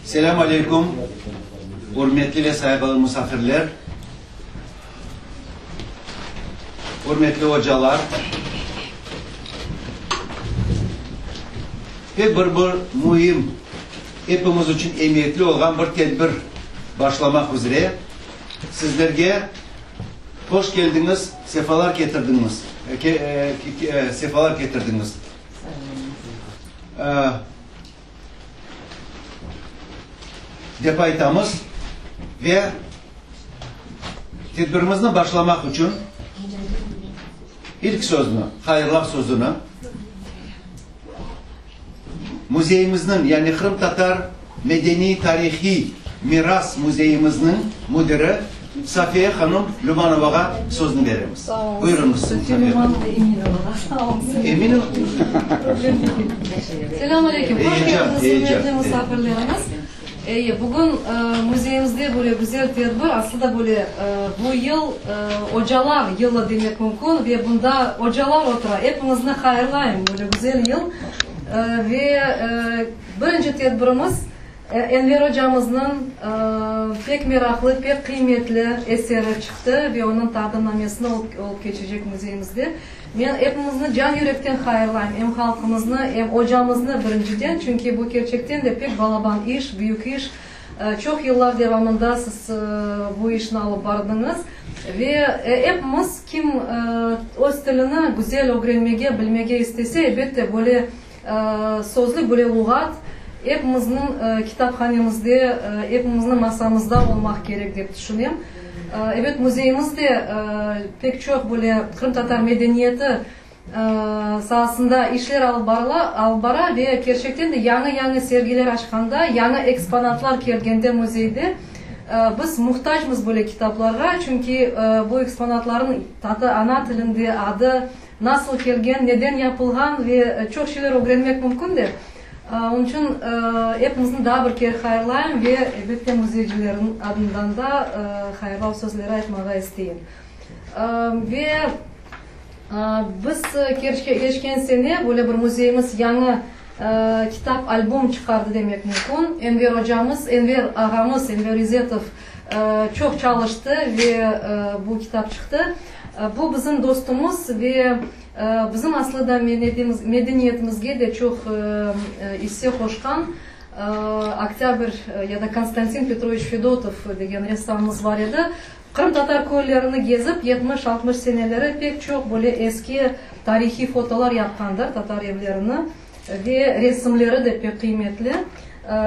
Selâm aleyküm, ürmetli ve sayğılı musafirler, ürmetli ocalar. Pek bir bir müim, epimiz içün emiyetli olğan bir tedbir başlamaq üzre sizlerge hoş keldiñiz, sefalar ketirdiñiz, sefalar ketirdiñiz. Dep aytamız ve tedbirimizni başlamaq içün ilk sözni, hayırlav sözüni müzeyimizniñ, yani Qırımtatar medeniy-tarihiy miras müzeyimizniñ müdiri Safiye hanım Lümanovağa sözni beremiz. Buyurıñız, Safiye hanım. Eminova. Selâm aleyküm. Hoş keldiñiz, ürmetli musafirlerimiz. Eyi, bugün müzeyimizde böyle güzel tedbir, aslı da böyle bu yıl ocalar yılı demek mümkün ve bunda ocalar otura. Epiñizni hayırlayım böyle güzel yıl. Ve birinci tedbirimiz Enver ocamıznıñ pek meraqlı, pek qıymetli eseri çıqtı ve onıñ taqdimnamesini olıp keçecek müzeyimizde. Men epimizni can-yürekten hayırlayım, em halqımıznı, em ocamıznı birinciden, çünki bu kerçekten de pek balaban iş, büyük iş. Çoq yıllar devamında siz bu işni alıp bardıñız ve epimiz, kim öz tilini güzel ögrenmege, bilmege istese, elbette, böyle Sözlük, böyle luğat epimizniñ kitaphanemizde, epimizniñ masamızda olmaq kerek, dep tüşünem. Ebet, müzeyimiz de pek çoq böyle qırımtatar medeniyeti saasında işler alıp barıla, alıp bara ve kerçekten de yañı-yañı sergiler açqanda, yañı eksponatlar kelgende müzeyde biz muhtacmız böyle kitaplarğa, çünki bu eksponatlarnıñ tatı ana tilinde adı, Nasıl kelgen, neden yapılğan ve çoq şeyler ögrenmek mümkün de. Onıñ içün epimizni daa bir kere hayırlayım ve, elbette, müzeycilerniñ adından da hayırlav sözleri aytmağa isteyim. Ve biz keçken sene böyle bir müzeyimiz yañı kitap, albom çıqardı demek mümkün. Enver ocamız, Enver ağamız, Enver İzetov çoq çalıştı ve bu kitap çıqtı. Bu bizim dostumız ve bizim aslı da medeniyetimizge de çoq isse qoşqan Oktâbr ya da Konstantin Petroviç Fedotov degen ressamımız bar edi. Qırımtatar köylerini gezip, 70-60 seneleri pek çoq böyle eski tarihiy fotolar yapqandır, tatar evlerini ve resimleri de pek qıymetli.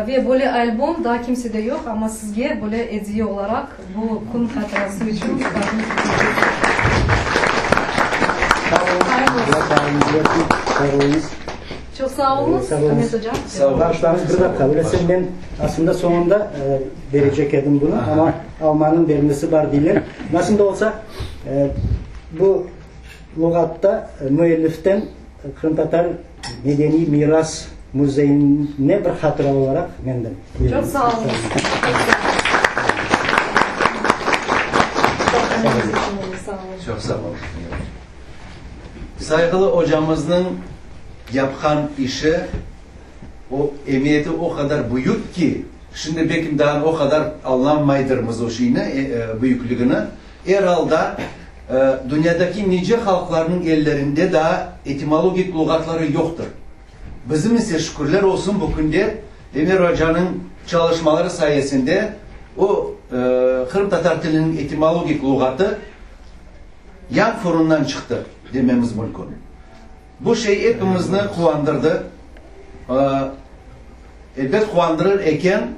Ve böyle albom daa kimsede yoq, amma sizge böyle ediye olaraq bu kün hatırası içün taqdim etemiz. Çoq sağ oluñız, Amet oca. Bağışlañız, bir daqqa, öylese men aslında soñunda berecek edim bunı, amma almanıñ bermesi bar deyler. Nasıl da olsa, bu luğatta müelliften Qırımtatar medeniy miras müzeyine bir hatıra olaraq menden. Çoq sağ oluñız. Çoq sağ oluñız. Sayğılı ocamıznıñ yapqan işi, o emiyeti o qadar büyük ki, şimdi belkim daa o qadar añlamaydırmız o şeyni, büyükligini. Er alda, dünyadaki nice halqlarnıñ ellerinde daa etimologik luğatları yoqtır. Bizim ise, şükürler olsun, bu künde Emir ocanıñ çalışmaları sayesinde o qırımtatar tiliniñ etimologik luğatı yan furundan çıqtı, dememiz mümkün. Bu şey epimizni quvandırdı. Elbet, quvandırır eken,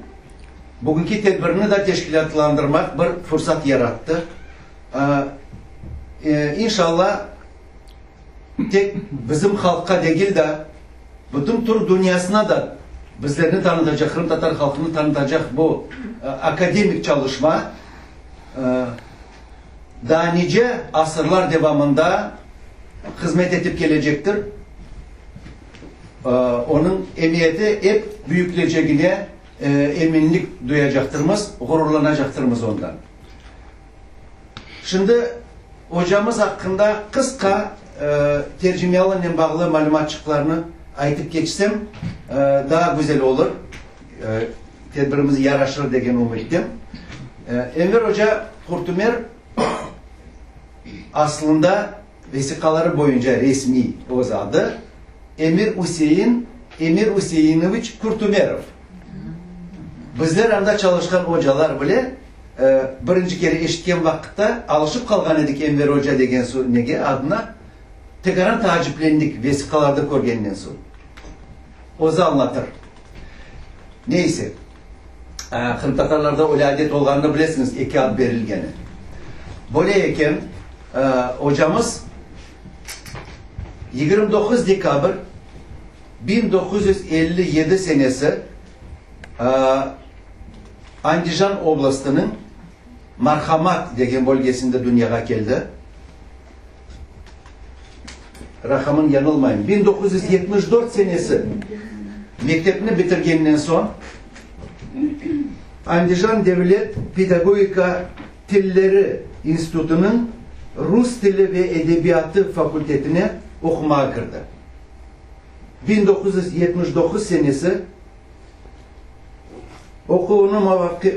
bugünki tedbirni da teşkilâtlandırmaq bir fursat yarattı. İnşallah, tek bizim halqqa degil de, bütün türk dünyasına da bizlerni tanıtacaq, qırımtatar halqını tanıtacaq bu akademik çalışma daa nice asırlar devamında hızmet etip kelecektir. Onıñ emiyeti ep büyüklecegine eminlik duyacaqtırmız, ğururlanacaqtırmız ondan. Şimdi ocamız aqqında qısqa. tercimeialınen bağlı malümatçıqlarnı aytıp keçsem, daa güzel olur, tedbirimiz yaraşır degen ümüttem. Enver oca Qurtümer aslında vesiqaları boyunca resmiy öz adı, Emir Üsein Emir Üseinoviç Kurtumerov. Bizler anda çalışqan ocalar bile birinci kere eşitken vaqıtta alışıp qalğan edik Enver oca degen nege, adına, tekaran taaciplendik vesiqalarda körgenden soñ. Özü añlatır. Neyse, qırımtatarlarda öyle adet olğanını bilesiñiz, eki ad berilgeni. Böyle eken, ocamız 29 dekabr 1957 senesi Andijan oblastınıñ Marhamat degen bölgesinde dünyağa keldi. Raqamın yañılmayım, 1974 senesi mektepni bitirgeninden soñ Andijan devlet pedagogika tilleri institutınıñ rus tili ve edebiyatı fakultetine oqumağa kirdi. 1979 senesi oquvını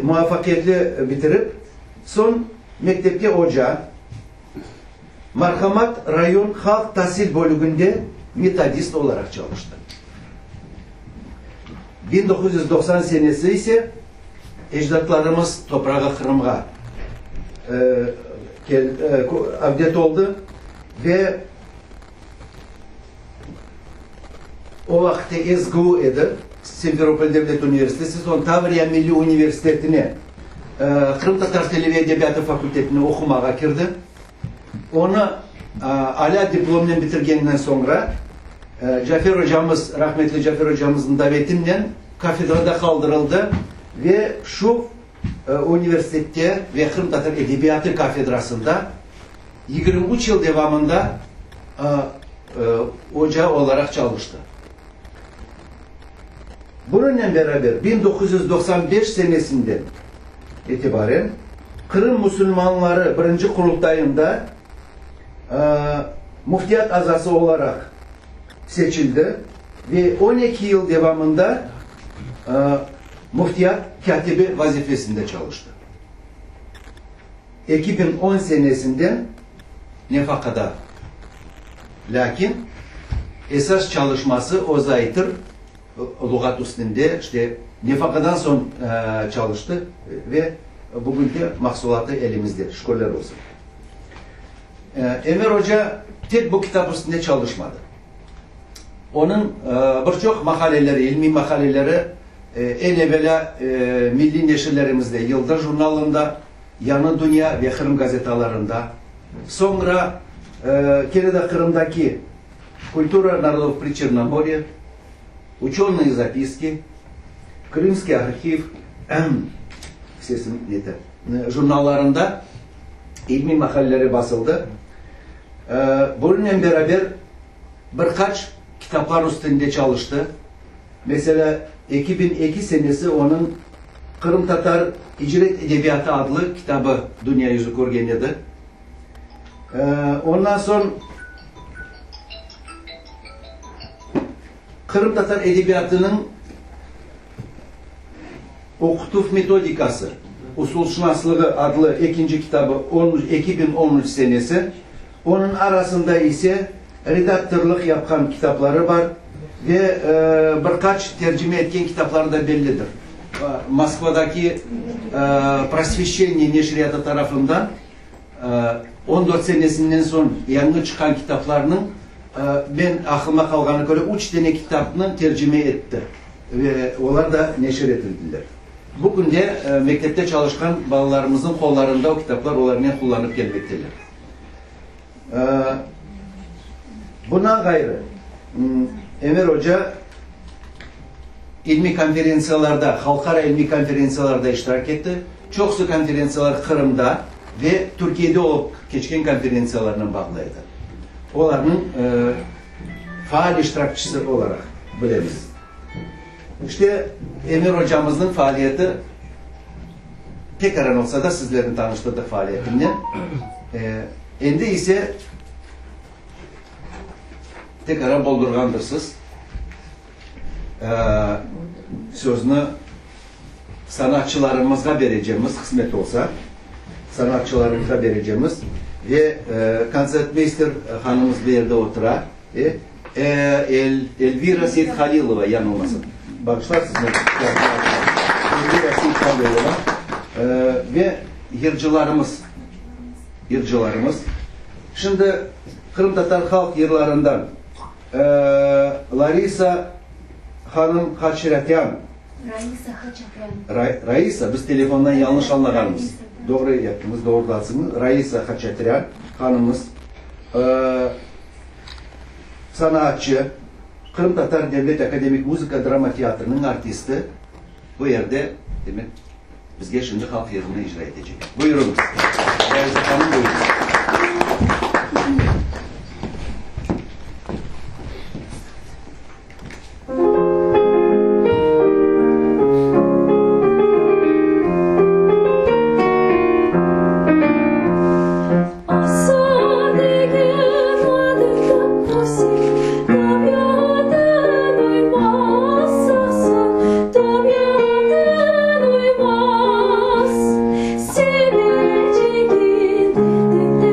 muvafaqiyetli bitirip, soñ mektepke oca, Marhamat rayon halq tasil bölüginde metodist olaraq çalıştı. 1990 senesi ise ecdatlarımız toprağı Qırımğa avdet oldı ve o vaqıtte SGU edi, Simferopol devlet universiteti, soñ Tavriya milliy universitetine Qırımtatar tili ve edebiyatı fakultetine oqumağa kirdi. Onı alâ diplomnen bitirgeninden soñra Cafer ocamız, rahmetli Cafer ocamıznıñ davetinen kafedrada qaldırıldı ve şu universitette ve qırımtatar edebiyatı kafedrasında 23 yıl devamında oca olaraq çalıştı. Bunıñnen beraber 1995 senesinden itibaren Qırım musulmanları birinci Qurultayında müftiyat azası olaraq seçildi ve 12 yıl devamında müftiyat kâtibi vazifesinde çalıştı. 2010 senesinden nefaqada. Lâkin esas çalışması özü aytır, luğat üstünde, işte, nefaqadan soñ çalıştı ve bugünki mahsulatı elimizde, şükürler olsun. Enver oca tek bu kitap üstünde çalışmadı. Onıñ bir çoq maqaleleri, ilmiy maqaleleri eñ-evelâ milliy neşirlerimizde, Yıldız jurnalında, Yañı dünya ve Qırım gazetalarında, soñra kene de Qırımdaki Kultura narodov Priçernomorye, Uçenıye zapiski, Krımskiy arhiv, sesim neti, jurnallarında ilmiy maqaleleri basıldı. Bunıñnen beraber bir qaç kitaplar üstünde çalıştı. Meselâ, 2002 senesi onıñ Qırımtatar icret edebiyatı adlı kitabı dünya yüzü körgen edi. Ondan soñ Qırımtatar edebiyatınıñ oqutuv metodikası, usulşınaslığı adlı ekinci kitabı 2013 senesi, onıñ arasında ise redaktorlıq yapqan kitapları bar ve bir qaç tercime etken kitapları da bellidir. Moskvadaki Prosveşçeniye neşriyatı tarafından 14 senesinden soñ yañı çıqqan kitaplarnıñ, men aqlıma qalğanı köre, üç dene kitapnı tercime etti ve olar da neşir etildiler. Bu künde mektepte çalışqan balalarımıznıñ qollarında o kitaplar, olarnen qullanıp kelmekteler. Bundan ğayrı, Enver oca ilmiy konferentsiyalarda, halqara ilmiy konferentsiyalarda iştirak etti. Çoqusı konferentsiyalar Qırımda ve Türkiyede olıp keçken konferentsiyalarnen bağlı edi. Olarnıñ faal iştirakçisi olaraq bilemiz. İşte, Emir ocamıznıñ faaliyeti tekaran olsa da sizlerni tanıştırdıq faaliyetinen. Endi ise. Tekrar boldurğandırsız. Sözni sanatçılarımızğa berecemiz, qısmet olsa, sanatçılarımızğa berecemiz. Ve kontsertmeyster hanımız bu yerde otura, Elvira Seythalilova, yanılmasam, bağışlarsızmı? Elvira Seythalilova ve yırcılarımız, yırcılarımız. Şimdi qırımtatar halq yırlarından Larisa hanım Haçratyan. Raisa Haçatryan. Raisa, biz telefondan yañlış añlağanmız. Doğru yaptıñız, doğrulatsıñız. Raisa Haçatryan hanımız, sanaatçı, Qırımtatar devlet akademik muzıka drama teatriniñ artisti, bu yerde, demek, Bizge şimdi halq yırını icra etecek. Buyurıñız. Raisa hanım, buyurıñız. Asa degen adı da köse, Tabiatın uymaz sasın, Tabiatın uymaz. Sevecegin derdinden.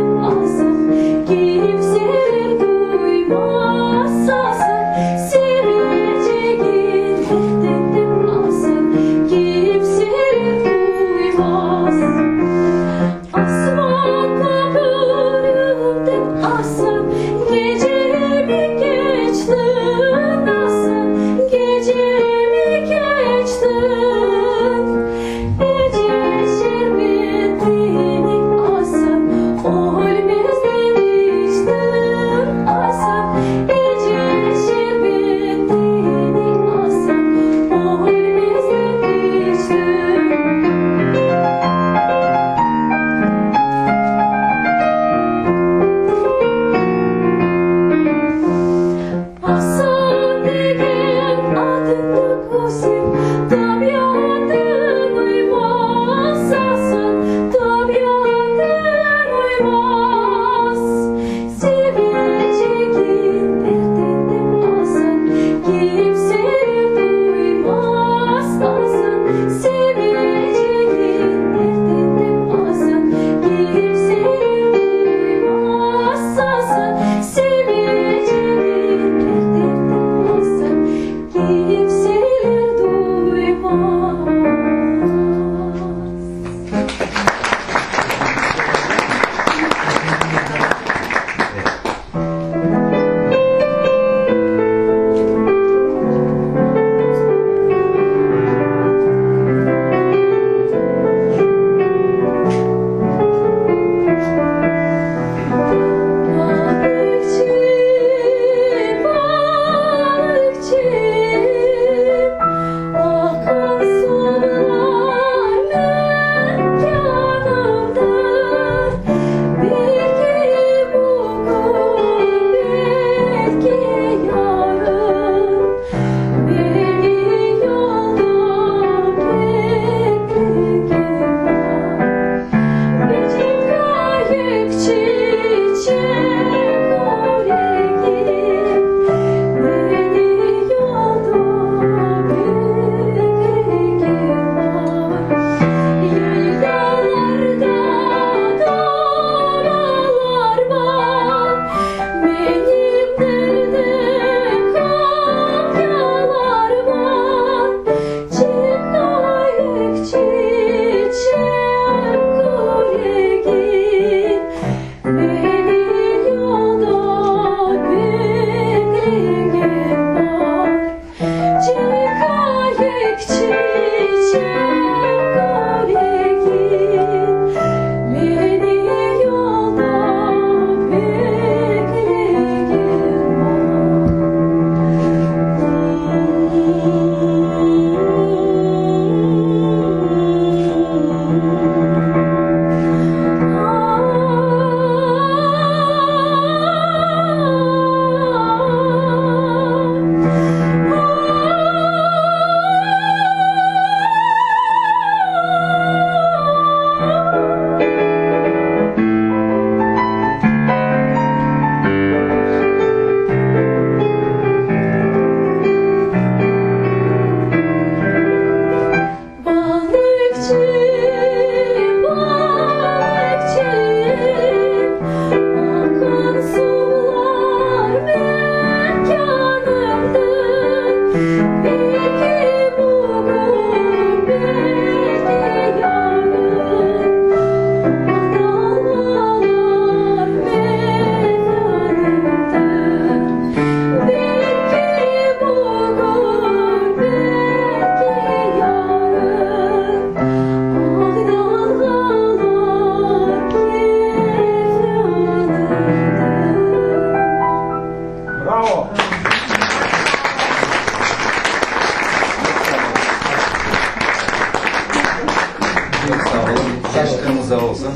Yaşıñız olsun.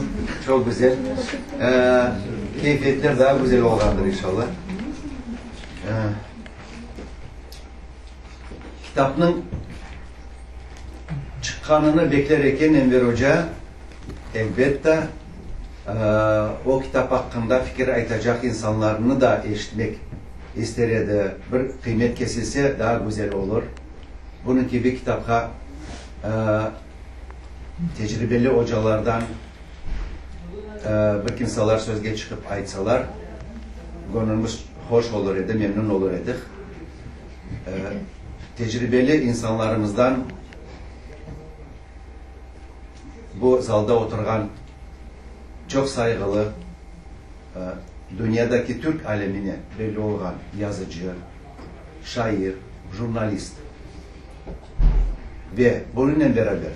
Çoq güzel. Keyfiyetler daa güzel olğandır, inşallah. Kitapnıñ çıqqanını bekler eken Enver oca, elbette, o kitap aqqında fikir aytacaq insanlarnı da eşitmek ister edi. Bir qıymet kesilse, daa güzel olur. Bunıñ kibi kitapqa tecribeli ocalardan bir kimsalar sözge çıqıp aytsalar, göñlümiz hoş olur edi, memnün olur edik. Tecribeli insanlarımızdan bu zalda oturğan çoq sayğılı, dünyadaki türk alemine belli olğan yazıcı, şair, jurnalist ve bunıñnen beraber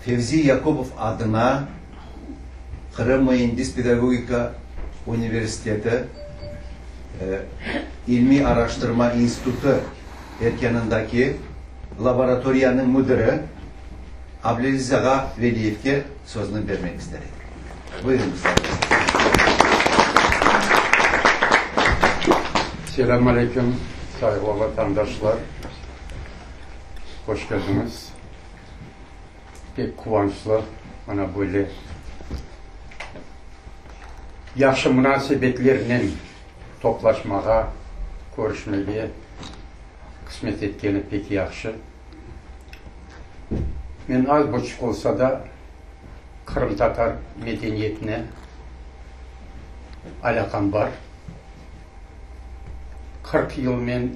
Fevzi Yakubov adına Qırım müendis-pedagogika universiteti İlmiy araştırma institutı erkânındaki laboratoriyanıñ müdiri Ablâziz ağa Veliyevge sözni bermek ister edik. Buyurıñız. Selâm aleyküm, sayğılı vatandaşlar! Hoş keldiñiz! Pek quvançlı, mana böyle yahşı munasebetlernen toplaşmağa, körüşmege qısmet etkeni pek yahşı. Men az buçuq olsa da, qırımtatar medeniyetine alâqam bar. 40 yıl men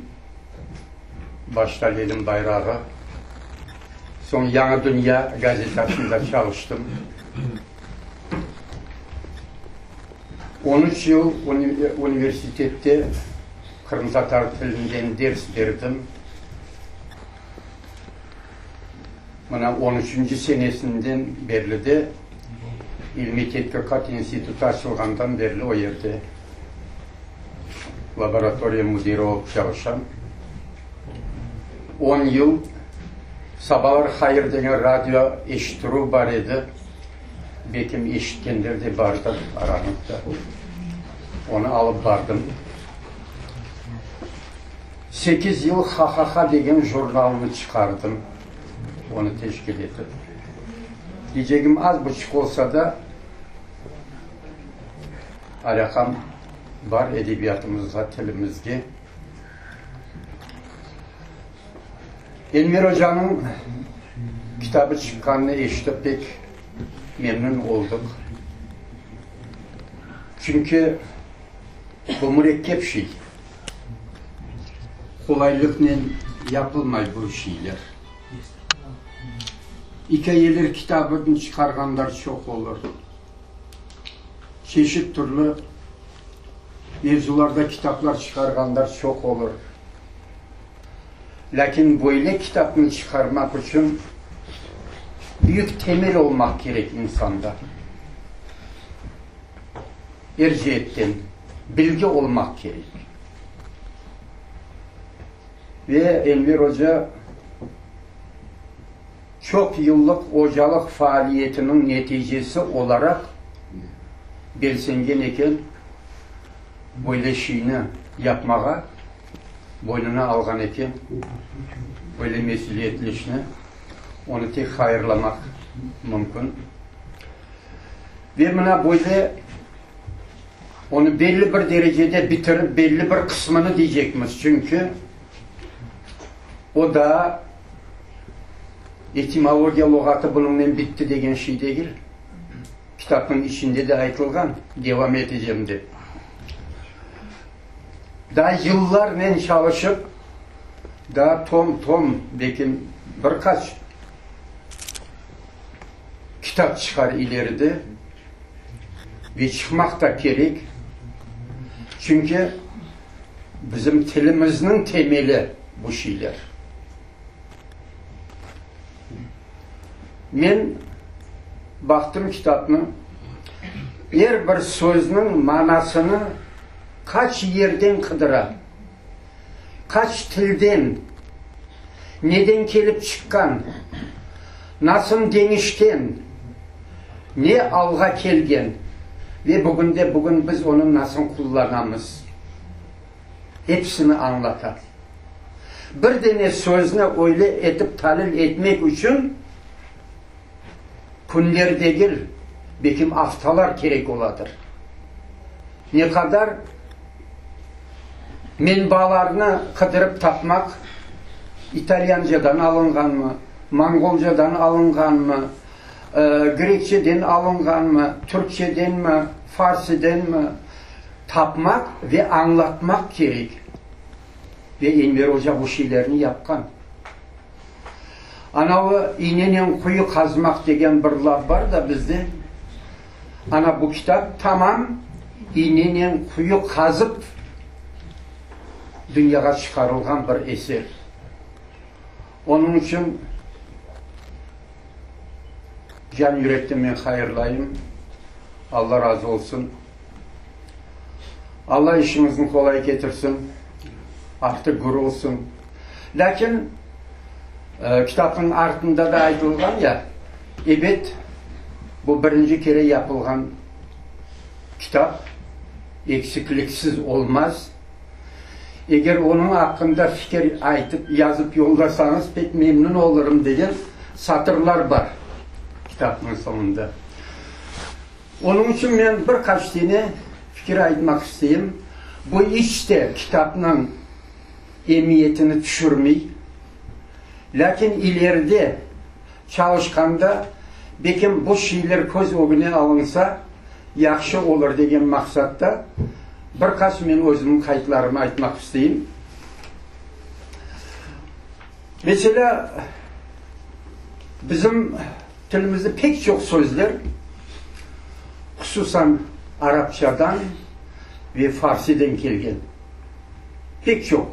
başta Lenin bayrağı, soñ Yañı dünya gazetasında çalıştım. On üç yıl universitette qırımtatar tilinden ders berdim. Mına on üçünci senesinden berli de İlmiy tedqiqat institutı açılğandan berli o yerde laboratoriya müdiri olıp çalışam. On yıl Sabalar hayır degen radio eşittirüv bar edi. Belkim eşitkenler de bardır aranızda. Onı alıp bardım. Sekiz yıl Ha-ha-ha degen jurnalnı çıqardım, onı teşkil etip. Deycegim, az buçuq olsa da, alâqam bar edebiyatımızğa, tilimizge. Enver ocanıñ kitabı çıqqanını eşitip pek memnün oldıq. Çünki bu mürekkep şey. Qolaylıqnen yapılmay bu şeyler. İkâyeler kitabını çıqarğanlar çoq olur. Çeşit türlü mevzularda kitaplar çıqarğanlar çoq olur. Lâkin böyle kitapnı çıqarmaq içün büyük temel olmaq kerek insanda. Er ceetten bilgi olmaq kerek. Ve Enver oca çoq yıllıq ocalıq faaliyetiniñ neticesi olaraq belsengen eken böyle şeyni yapmağa, boynuna alğan eken böyle mesüliyetli işni, onı tek hayırlamaq mümkün. Ve mına böyle onı belli bir derecede bitirip, belli bir qısmını deycekmiz, çünki o daa etimologiya luğatı bunıñnen bitti degen şey degil. Kitapnıñ içinde de aytılğan, devam etecem dep. Daa yıllarnen çalışıp, daa tom-tom, belki bir qaç Kitap çıqar ileride ve çıqmaq da kerek, çünki bizim tilimizniñ temeli bu şeyler. Men baqtım kitapnı, er bir sözniñ manasını qaç yerden qıdıra, qaç tilden. Neden kelip çıqqan? Nasıl deñişken? Ne alğa kelgen? Ve bugünde-bugün biz onı nasıl qullanamız? Episini añlata. Bir dene sözni öyle etip talil etmek içün künler degil, belkim aftalar kerek oladır. Ne qadar menbalarnı qıdırıp tapmaq, italyancadan alınğanmı, monğolcadan alınğanmı, grekçeden alınğanmı, türkçedenmi, farsidenmi, tapmaq ve añlatmaq kerek. Ve Enver oca bu şeylerni yapqan. Anavı iynenen quyu qazmaq degen bir laf bar da bizde. Ana bu kitap tamam iynenen quyu qazıp dünyağa çıqarılğan bir eser. Onıñ içün can yürekten men hayırlayım. Alla razı olsun. Alla işiñizni qolay ketirsin, artı gür olsun. Lâkin kitapnıñ artında da aytılğan ya, ebet, bu birinci kere yapılğan kitap, eksikliksiz olmaz. Eger onıñ aqqında fikir aytıp, yazıp yollasañız, pek memnün olurım degen satırlar bar kitapnıñ soñunda. Onıñ içün men bir qaç dene fikir aytmaq isteyim. Bu iç te kitapnıñ emiyetini tüşürmey. Lâkin ileride çalışqanda, belkim bu şeyler köz ögüne alınsa, yahşı olur degen maqsatta bir qaç men özümniñ qaydlarımı aytmaq isteyim. Meselâ, bizim tilimizde pek çoq sözler, hususan arapçadan ve farsiden kelgen. Pek çoq.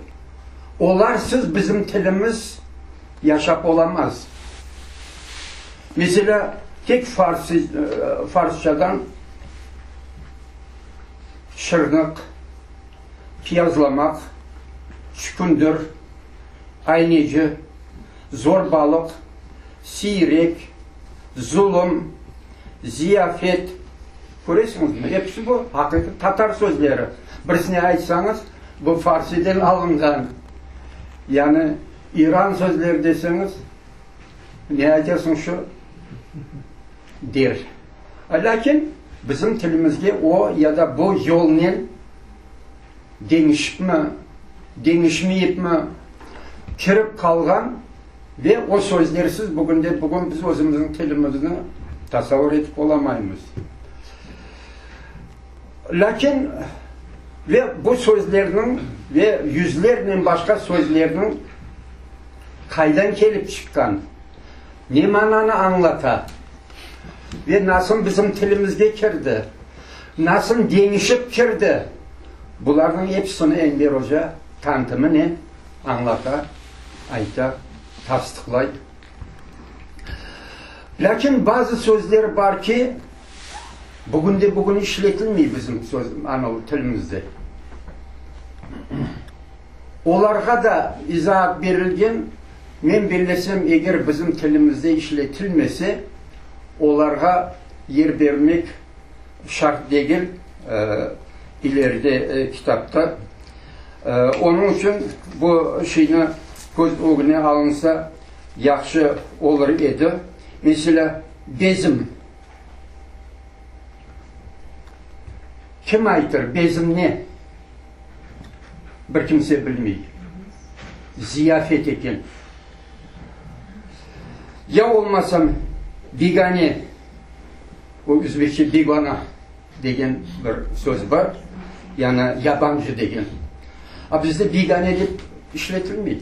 Olarsız bizim tilimiz yaşap olamaz. Meselâ, tek farsi, farsçadan şırnıq, piyazlamaq, çükündir, ayneci, zorbalıq, siyrek, zulum, ziyafet, köresiñizmi, episi bu aqiqiy tatar sözleri. Birisine aytsañız, bu farsiden alınğan, yani İran sözleri deseñiz, ne aytasıñ şu, der. Lâkin bizim tilimizge o ya da bu yolnen deñişipmi, deñişmeyipmi, kirip qalğan ve o sözlersiz bugünde-bugün biz özümizniñ tilimizni tasavur etip olamaymız. Lâkin ve bu sözlerniñ ve yüzlernen başqa sözlerniñ qaydan kelip çıqqan, ne mananı añlata ve nasıl bizim tilimizge kirdi, nasıl deñişip kirdi, bularnıñ episini Enver oca tantımınen añlata, ayta, tasdıqlay. Lâkin bazı sözler bar ki, bugünde-bugün işletilmey bizim söz, anavı tilimizde. Olarğa da izaat berilgen, men bellesem, eger bizim tilimizde işletilmese, olarğa yer bermek şart degil, ileride kitapta. Onıñ içün bu şeyni köz ögüne alınsa, yahşı olur edi. Meselâ, bezim. Kim aytır, bezim ne? Bir kimse bilmey. Ziyafet eken. Ya olmasam, bigane, o özbekçe bigona degen bir söz bar, yani yabancı degen. A bizde bigane dep işletilmey.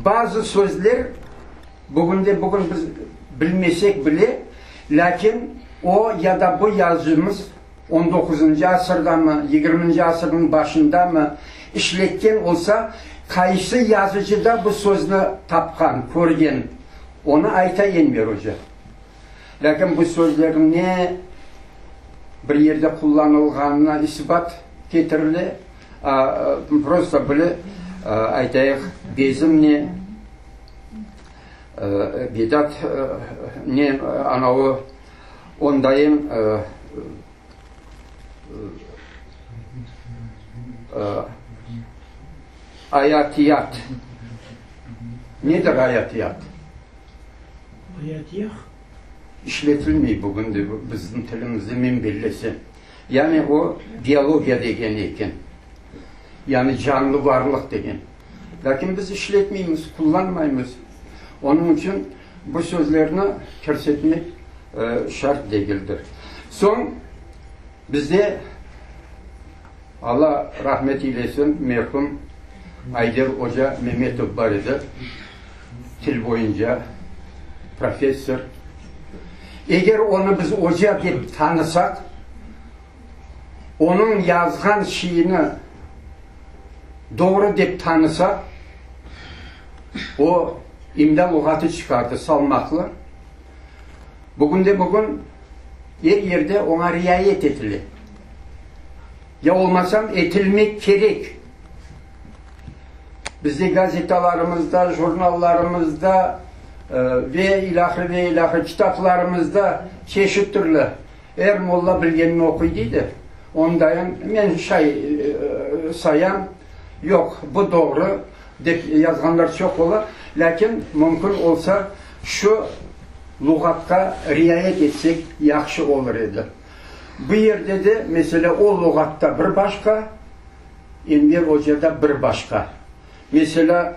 Bazı sözler bugünde-bugün biz bilmesek bile, lâkin o ya da bu yazıcımız on doquzıncı asırdamı, yigirminci asırnıñ başındamı işletken olsa, qaysı yazıcıda bu sözni tapqan, körgen, onı ayta Enver oca. Lâkin bu sözlerniñ ne bir yerde qullanılğanına isbat ketirile, prosto bile, aytayıq, bezim ne? Vedat ne anavı ondayın ayatiyat. Nedir ayatiyat? Ayatiyah? İşletilmey bugün de bizim tilimizde, men bellesem. Yani o biologiya degeni eken. Yani canlı varlıq degen. Lâkin biz işletmeymiz, qullanmaymız. Onıñ içün bu sözlerni kirsetmek şart degildir. Soñ bizde, Alla rahmet eylesin, merhum Ayder oca Memetov bar edi, til boyunca professor. Eger onı biz oca dep tanısaq, Onıñ yazğan şeyini doğru dep tanısaq, o, imlâ luğatı çıqardı, salmaqlı. Bugünde-bugün er yerde oña riayet etile. Ya olmasam, etilmek kerek. Bizde gazetalarımızda, jurnallarımızda ve ilâhre, ve ilâhre kitaplarımızda çeşit türlü Er molla bilgenini oquy dey de, ondayın men şay sayam, yoq, bu doğru, dep yazğanlar çoq ola, lâkin mümkün olsa şu luğatqa riayet etsek yahşı olur edi. Bu yerde de, meselâ, o luğatta bir başqa, Enver ocada bir başqa. Meselâ,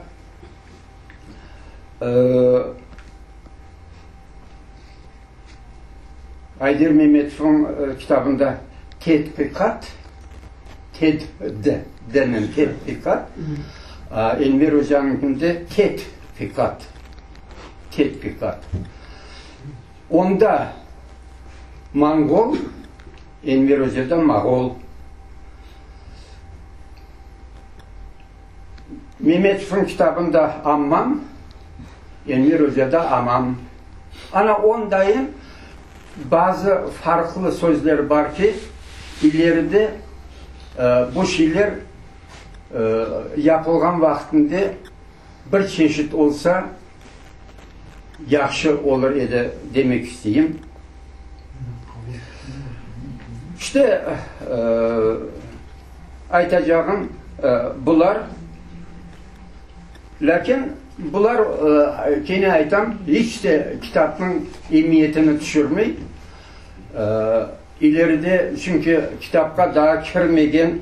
Ayder Memetovnıñ kitabında Tedqiqat, ted, d, denen tedqiqat, Enver ocanıñkinde tetqiqat, tetqiqat. Onda monğol, Enver ocada moğol. Memetovnıñ kitabında ammam, Enver ocada amam. Ana ondayın bazı farqlı sözler bar ki, ileride bu şeyler yapılğan vaqtında bir çeşit olsa yahşı olur edi demek isteyim. İşte, aytacağım bular. Lâkin bular, kene aytam, iç de kitapnıñ emiyetini tüşürmey. İleride, çünki kitapqa daa kirmegen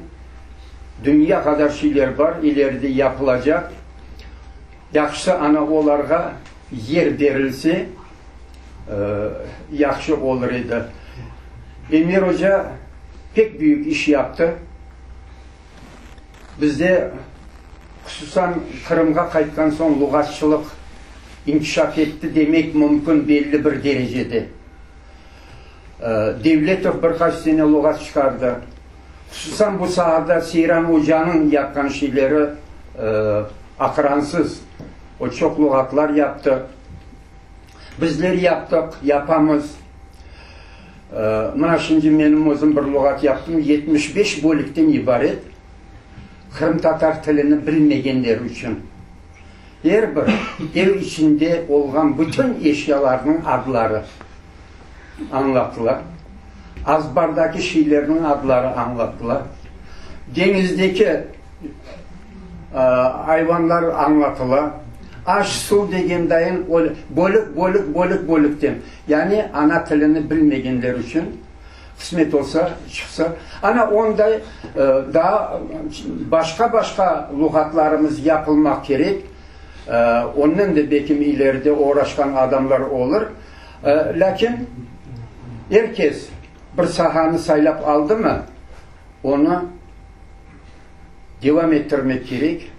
dünya qadar şeyler bar, ileride yapılacaq. Yahşısı, ana olarğa yer berilse, yahşı olur edi. Enver oca pek büyük iş yaptı. Bizde, hususan Qırımğa qaytqan soñ luğatçılıq inkişaf etti demek mümkün belli bir derecede. Devletov bir qaç sene luğat çıqardı. Hususan bu saada Seyran ocanıñ yapqan şeyleri aqransız. O çoq luğatlar yaptı. Bizler yaptıq, yapamız. Mına şimdi menim özüm bir luğat yaptım, 75 bölükten ibaret, qırımtatar tilini bilmegenler içün. Er bir ev içinde olğan bütün eşyalarnıñ adları añlatıla, azbardaki şeylerniñ adları añlatıla, deñizdeki ayvanlar añlatıla, aş-suv degen dayın bölük, bölük, bölük, bölükten. Yani ana tilini bilmegenler içün, qısmet olsa, çıqsa. Ana onday daa başqa-başqa luğatlarımız yapılmaq kerek. Onnen de belkim ileride oğraşqan adamlar olur. Lâkin er kes bir sahanı saylap aldımı, onı devam ettirmek kerek.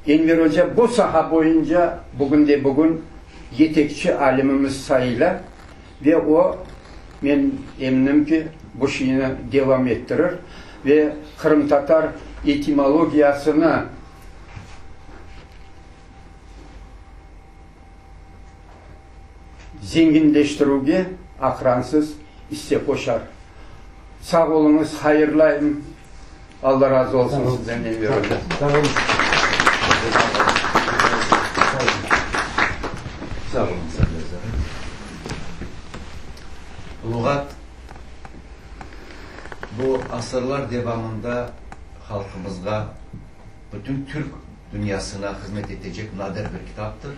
Enver oca bu saha boyunca bugünde-bugün yetekçi alimimiz sayıla ve o, men eminim ki, bu şeyni devam ettirir ve qırımtatar etimologiyasını zenginleştirüvge aqransız isse qoşar. Sağ oluñız, hayırlayım. Alla razı olsun sizden, Enver oca. Sağ olun. Asırlar devamında halqımızğa, bütün türk dünyasına hızmet etecek nadir bir kitaptır.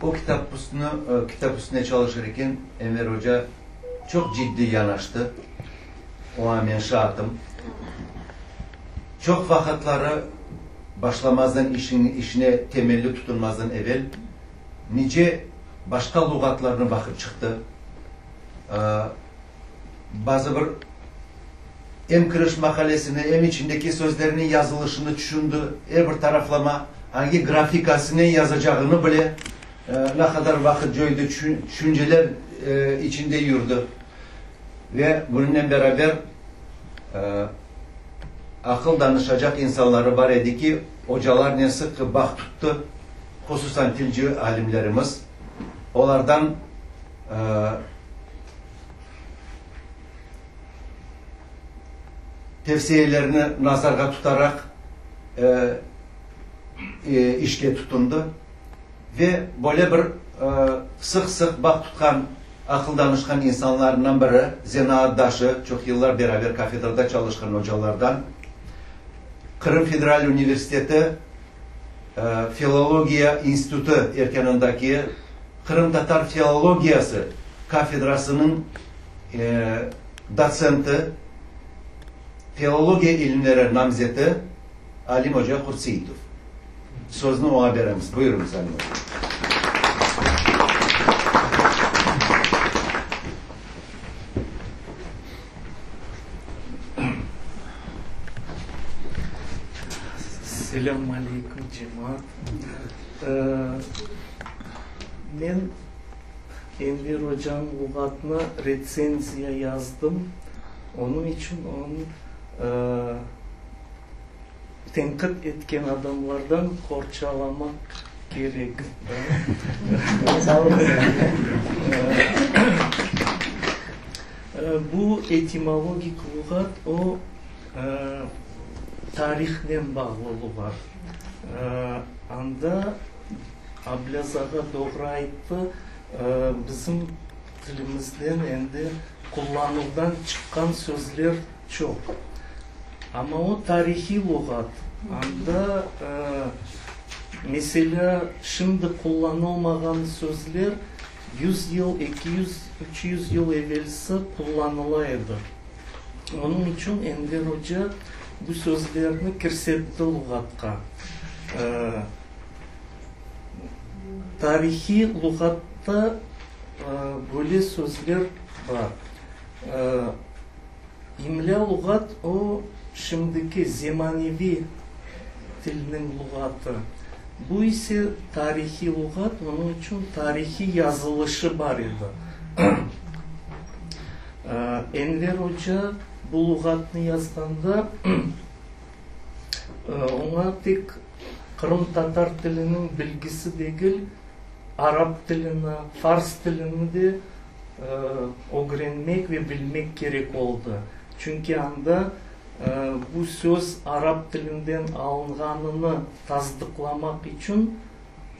O kitap üstüne, kitap üstüne çalışır eken, Enver oca çoq ciddiy yanaştı. Oña men şaatım. Çoq vaqıtları başlamazdan işine temelli tutunmazdan evel nice başqa luğatlarnı baqıp çıqtı. Bazı bir em kiriş maqalesini, em içindeki sözlerniñ yazılışını tüşündi, er bir taraflama, angi grafikasınen yazacağını bile ne qadar vaqıt coydı, tüşünceler içinde yürdi. Ve bunıñnen beraber aqıl danışacaq insanları bar edi ki, ocalarnen sıqı bağ tuttı, hususan tilci alimlerimiz. Olardan tevsiyelerini nazarğa tutaraq işke tutundı ve böyle bir sıq-sıq bağ tutqan, aqıl danışqan insanlarından biri, zenaatdaşı, çoq yıllar beraber kafedrada çalışqan ocalardan, Qırım federal universiteti Filologiya institutı erkânındaki Qırımtatar filologiyası kafedrasınıñ dotsenti, filologiya ilimleri namzeti Alim oca Qurtseitov. Sözni oña beremiz. Buyurıñız, Alim oca. Selâm aleyküm, cemaat. Men Enver ocanıñ luğatına retsenziya yazdım, onıñ içün onı tenqit etken adamlardan qorçalamaq kerek. Bu etimologik luğat, o, tarihnen bağlı luğat. Anda Ablâz ağa doğru ayttı, bizim tilimizden endi qullanuvdan çıqqan sözler çoq. Amma o tarihiy luğat, anda, meselâ, şimdi qullanılmağan sözler yüz yıl, 200, 300 yıl evelsi qullanıla edi. Onıñ içün Enver oca bu sözlerni kirsetti luğatqa. Tarihiy luğatta böyle sözler bar. İmlâ luğat o, şimdiki zemaneviy tilniñ luğatı. Bu ise tarihiy luğat, onıñ içün tarihiy yazılışı bar edi. Enver oca bu luğatnı yazğanda, oña tek qırımtatar tiliniñ bilgisi degil, arap tilini, fars tilini de ögrenmek ve bilmek kerek oldı. Çünki anda bu söz arap tilinden alınğanını tasdıqlamaq içün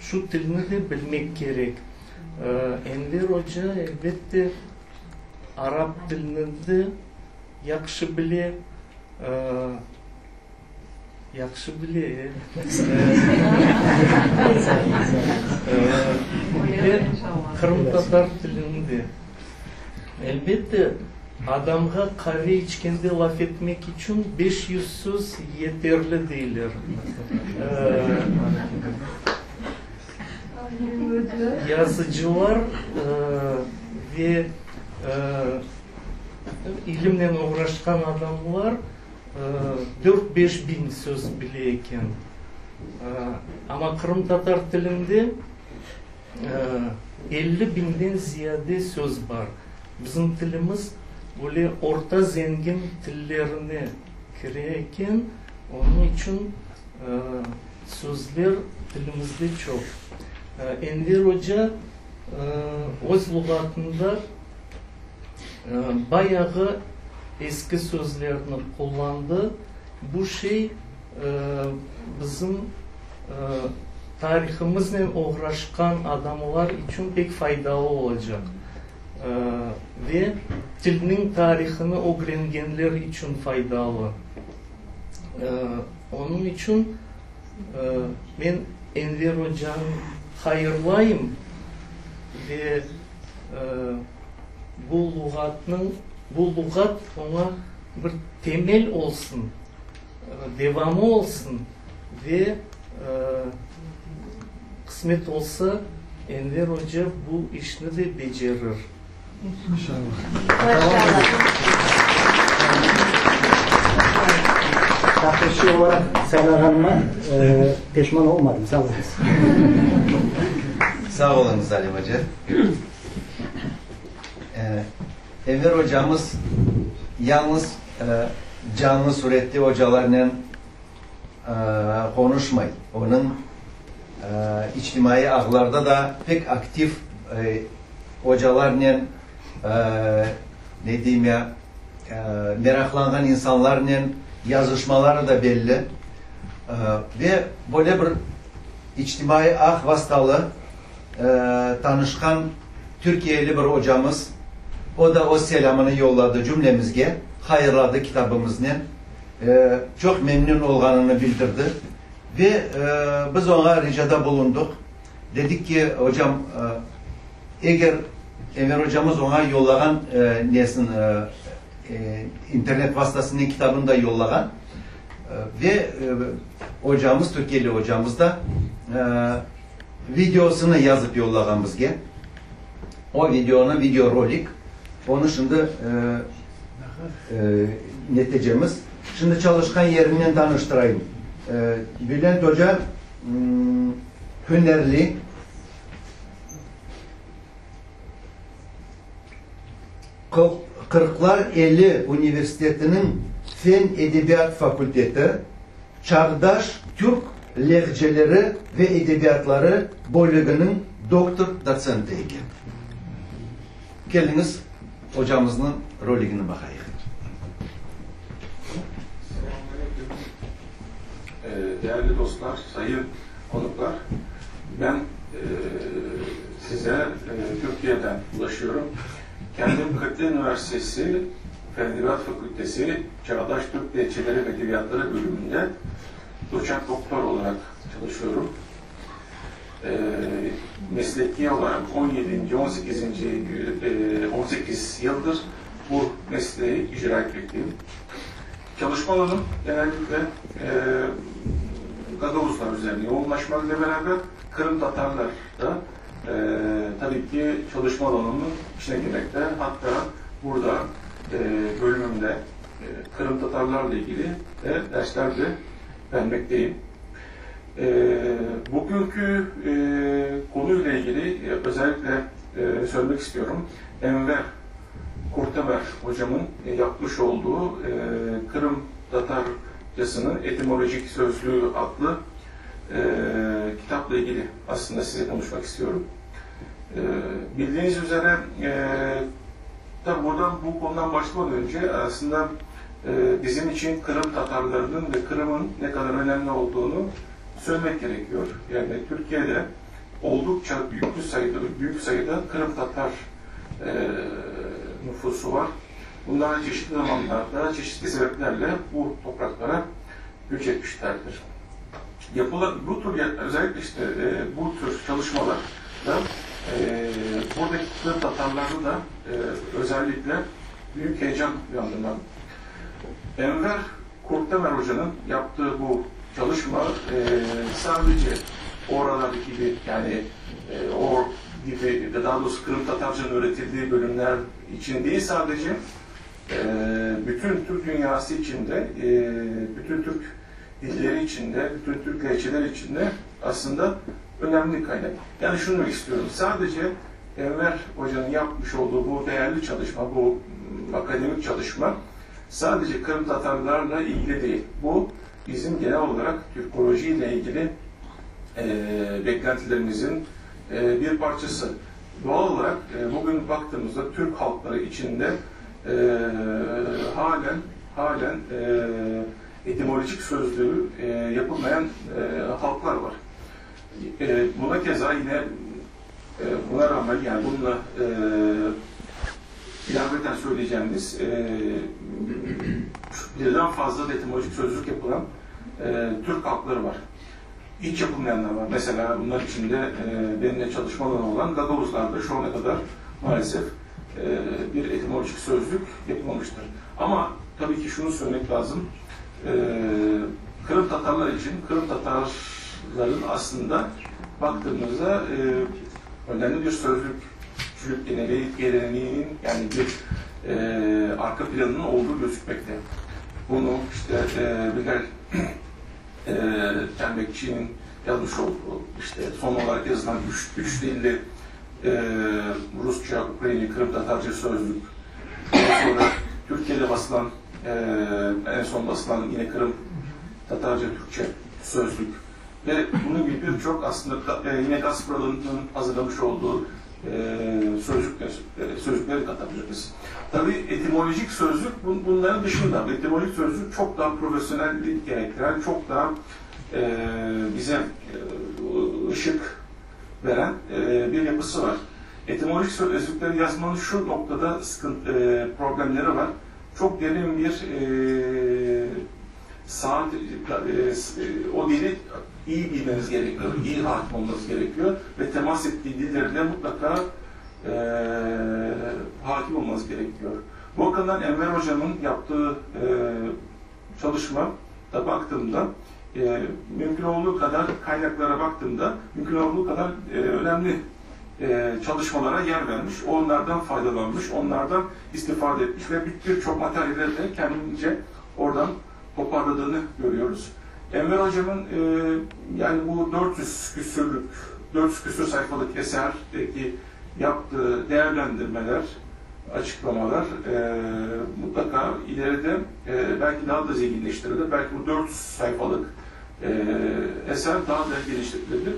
şu tilni de bilmek kerek. Enver oca, elbette, arap tilini de yahşı bile. Yahşı bile, e. Ve qırımtatar tilini de. Elbette, adamğa qave içkende laf etmek içün 500 söz yeterli deyler. Yazıcılar ve ilimnen oğraşqan adamlar Dört-beş biñ söz bile eken. Amma qırımtatar tilinde 50 biñden ziyade söz bar. Bizim tilimiz böyle orta zengin tillerine kire eken, onıñ içün sözler tilimizde çoq. Enver oca öz luğatında Bayağı eski sözlerni qullandı. Bu şey bizim tarihımıznen oğraşqan adamlar içün pek faydalı olacaq. Ve tilniñ tarihını ögrengenler içün faydalı. Onıñ içün men Enver ocanı hayırlayım ve bu luğatnıñ, bu luğat oña bir temel olsun, devamı olsun ve qısmet olsa, Enver oca bu işni de becerir. Taqipçi olaraq saylağanıma peşman olmadım. Sağ oluñız. Sağ oluñız, Alim oca. Enver ocamız yalnız canlı surette ocalarnen qonuşmay, onıñ içtimaiy ağlarda da pek aktiv ocalarnen, ne deyim ya, meraqlanğan insanlarnen yazışmaları da belli. Ve böyle bir içtimaiy ağ vastalı tanışqan türkiyeli bir ocamız, o da öz selâmını yolladı cümlemizge, hayırladı kitabımıznen. Çoq memnün olğanını bildirdi ve biz oña ricada bulundıq. Dedik ki, ocam, eger Enver ocamız oña yollağan nesin, internet vastasınen kitabını da yollağan ve ocamız, türkiyeli ocamız da videosını yazıp yollağan bizge. O videonı, videorolik, onı şimdi neticemiz. Şimdi çalışqan yerinen tanıştırayım. Bülent oca hünerli, Qırqlar Eli universitetiniñ fen-edebiyat fakülteti Çağdaş türk lehceleri ve edebiyatları bölüginiñ doktor-dotsenti eken. Keliñiz, ocamıznıñ roligini baqayıq. Selamun aleyküm, değerli dostlar, sayın konuklar. Ben size Türkiye'den ulaşıyorum. Kendim Kırklareli Üniversitesi Fen Edebiyat Fakültesi Çağdaş Türk Lehçeleri ve Edebiyatları bölümünde doçent doktor olarak çalışıyorum. Mesleki olarak 17. 18. 18 yıldır bu mesleği icra etmekteyim. Çalışma alanım genellikle e, Gagavuzlar üzerine yoğunlaşmakla beraber Kırım Tatarlar da e, tabii ki çalışma alanımın içine girmekte. Hatta burada e, bölümümde e, Kırım Tatarlarla ilgili de dersler de vermekteyim. E, bugünkü e, konuyla ilgili e, özellikle e, söylemek istiyorum. Enver Kurtemer hocamın yapmış olduğu e, Kırım Tatarcasının Etimolojik Sözlüğü adlı e, kitapla ilgili aslında size konuşmak istiyorum. E, bildiğiniz üzere e, tabi buradan bu konudan başlamadan önce aslında e, bizim için Kırım Tatarlarının ve Kırım'ın ne kadar önemli olduğunu söylemek gerekiyor. Yani Türkiye'de oldukça büyük sayıda, büyük sayıda Kırım Tatar e, nüfusu var. Bunlar çeşitli zamanlarda, çeşitli sebeplerle bu topraklara göç etmişlerdir. Yapılan bu tür özellikle işte e, bu tür çalışmalarda e, buradaki Kırım Tatarlarda da e, özellikle büyük heyecan uyandırmak. Enver Kurtdemer Hoca'nın yaptığı bu çalışma e, sadece oralardaki gibi yani e, o gibi daha doğrusu Kırım Tatarca'nın öğretildiği bölümler için değil sadece e, bütün Türk dünyası içinde, e, bütün Türk dilleri içinde, bütün Türk lehçeleri içinde aslında önemli kaynak. Yani şunu demek istiyorum, sadece Enver Hoca'nın yapmış olduğu bu değerli çalışma, bu akademik çalışma sadece Kırım Tatarlarla ilgili değil. Bu bizim genel olarak Türkoloji ile ilgili e, beklentilerimizin e, bir parçası. Doğal olarak e, bugün baktığımızda Türk halkları içinde e, halen halen e, etimolojik sözlüğü e, yapılmayan e, halklar var. E, buna keza yine e, buna rağmen yani bununla e, İlaveten söyleyeceğimiz e, birden fazla da etimolojik sözlük yapılan e, Türk halkları var. Hiç yapılmayanlar var. Mesela bunlar içinde e, benimle çalışma alanı olan Gagavuzlar'da şu ana kadar maalesef e, bir etimolojik sözlük yapılmamıştır. Ama tabii ki şunu söylemek lazım. E, Kırım Tatarlar için Kırım Tatarların aslında baktığımızda e, önemli bir sözlükçülük geleneği, geleneğinin yani bir e, arka planının olduğu gözükmekte. Bunu işte e, Bilal e, Tembekçi'nin yazmış olduğu işte son olarak yazılan üç, üç dilli e, Rusça, Ukrayna, Kırım Tatarca sözlük. Daha sonra Türkiye'de basılan e, en son basılan yine Kırım Tatarca Türkçe sözlük ve bunun gibi birçok aslında e, yine Gaspralı'nın hazırlamış olduğu e, sözlükler, e, sözlükleri katabiliriz. Tabii etimolojik sözlük bun, bunların dışında. Etimolojik sözlük çok daha profesyonellik gerektiren, çok daha e, bize e, ışık veren e, bir yapısı var. Etimolojik sözlükleri yazmanın şu noktada sıkıntı, e, problemleri var. Çok derin bir e, saat, e, o dili iyi bilmeniz gerekiyor, iyi hakim olmanız gerekiyor ve temas ettiği dillerine mutlaka e, hakim olmanız gerekiyor. Bu bakımdan Enver Hocam'ın yaptığı e, çalışma da baktığımda e, mümkün olduğu kadar kaynaklara baktığımda mümkün olduğu kadar e, önemli e, çalışmalara yer vermiş, onlardan faydalanmış, onlardan istifade etmiş ve birçok materyalleri de kendince oradan toparladığını görüyoruz. Enver Hocam'ın e, yani bu 400 küsürlük, 400 küsür sayfalık eserdeki yaptığı değerlendirmeler, açıklamalar e, mutlaka ileride e, belki daha da zenginleştirilir. Belki bu 400 sayfalık e, eser daha da geliştirilebilir.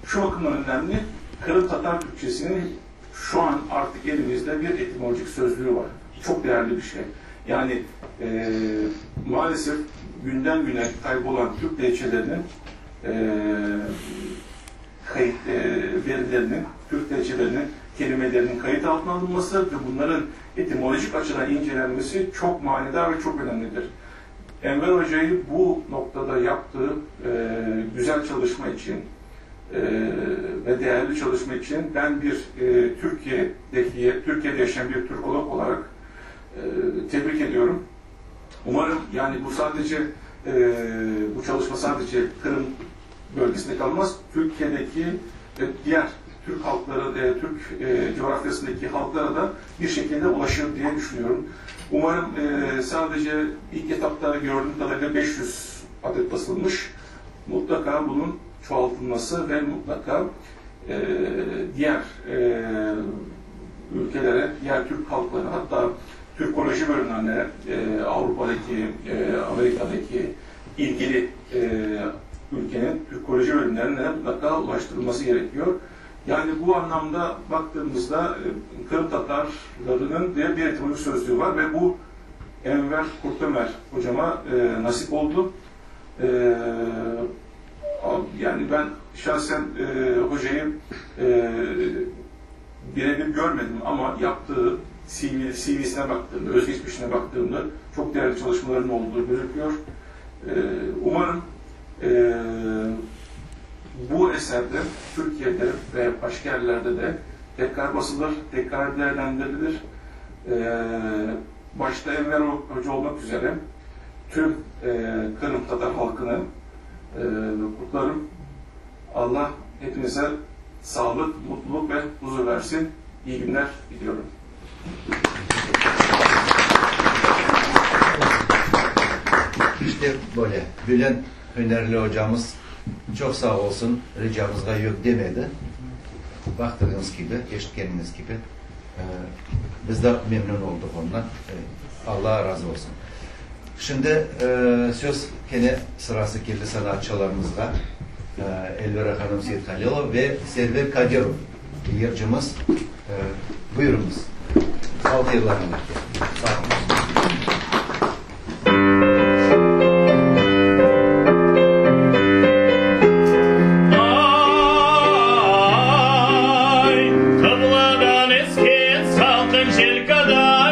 Şu bakımdan önemli, Kırım Tatar Türkçesinin şu an artık elimizde bir etimolojik sözlüğü var. Çok değerli bir şey. Yani e, maalesef günden güne kaybolan Türk lehçelerinin e, kayıt e, verilerinin, Türk lehçelerinin kelimelerinin kayıt altına alınması ve bunların etimolojik açıdan incelenmesi çok manidar ve çok önemlidir. Enver Hoca'yı bu noktada yaptığı e, güzel çalışma için e, ve değerli çalışma için ben bir e, Türkiye'deki Türkiye'de yaşayan bir Türkolog olarak e, tebrik ediyorum. Umarım yani bu sadece e, bu çalışma sadece Kırım bölgesinde kalmaz. Türkiye'deki ve diğer Türk halkları, e, Türk e, coğrafyasındaki halklara da bir şekilde ulaşır diye düşünüyorum. Umarım e, sadece ilk etapta gördüğüm kadarıyla 500 adet basılmış. Mutlaka bunun çoğaltılması ve mutlaka e, diğer e, ülkelere, diğer Türk halklarına hatta Türkoloji bölümlerine, e, Avrupa'daki, e, Amerika'daki ilgili e, ülkenin Türkoloji bölümlerine mutlaka ulaştırılması gerekiyor. Yani bu anlamda baktığımızda e, Kırım Tatarlarının diye bir etimolojik sözlüğü var ve bu Enver Kurtömer hocama e, nasip oldu. E, yani ben şahsen e, hocayı e, birebir görmedim ama yaptığı CV, CV'sine baktığımda, özgeçmişine baktığımda çok değerli çalışmaların olduğu gözüküyor. E, umarım e, bu eserde Türkiye'de ve başka yerlerde de tekrar basılır, tekrar değerlendirilir. E, başta Enver Hoca olmak üzere tüm e, Kırım Tatar halkını e, kutlarım. Allah hepinize sağlık, mutluluk ve huzur versin. İyi günler diliyorum. İşte böyle. Bülent Hünerli hocamız çok sağ olsun ricamızga yok demedi. Baktığınız gibi, eşitkeniniz gibi e, biz de memnun olduk ondan. E, Allah razı olsun. Şimdi e, söz gene sırası geldi sanatçılarımızga. E, Elvira Hanım Seyithalilov ve Server Kadirov yırcımız. E, buyurunuz. Halk yırlarını. Sağ olun. Ay, qıbladan esken salqın jel qadar.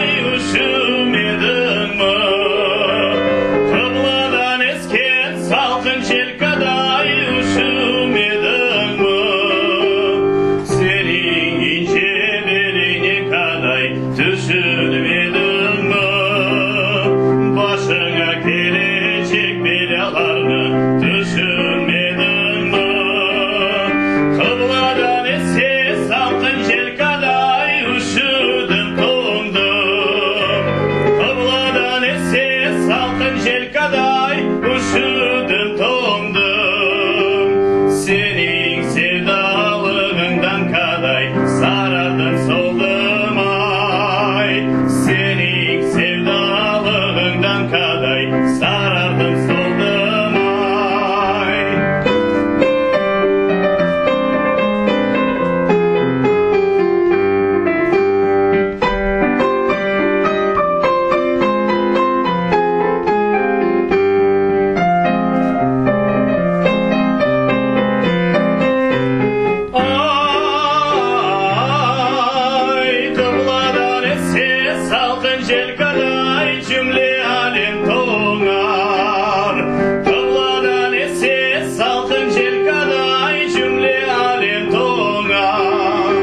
Salqın jelkaday üşüdim, toñdım. Seniñ sevdalığıñdan kaday sarardım, soldım, ay. Seniñ sevdalığıñdan kaday sarardım, soldım, ay. Ay, qıbladan esse salqın yel kaday cümle alem toñar. Qıbladan esse salqın yel kaday cümle alem toñar.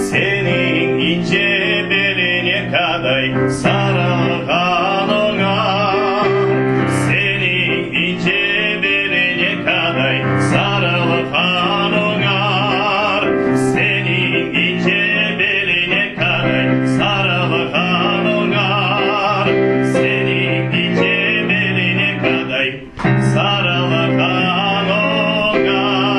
Seniñ ince beline kaday sarılğan oñar. Seniñ ince beline kaday sarılğan oñar. Seniñ ince beline kaday sarılğan oñar. Seniñ ince beline kaday sarılğan oñar.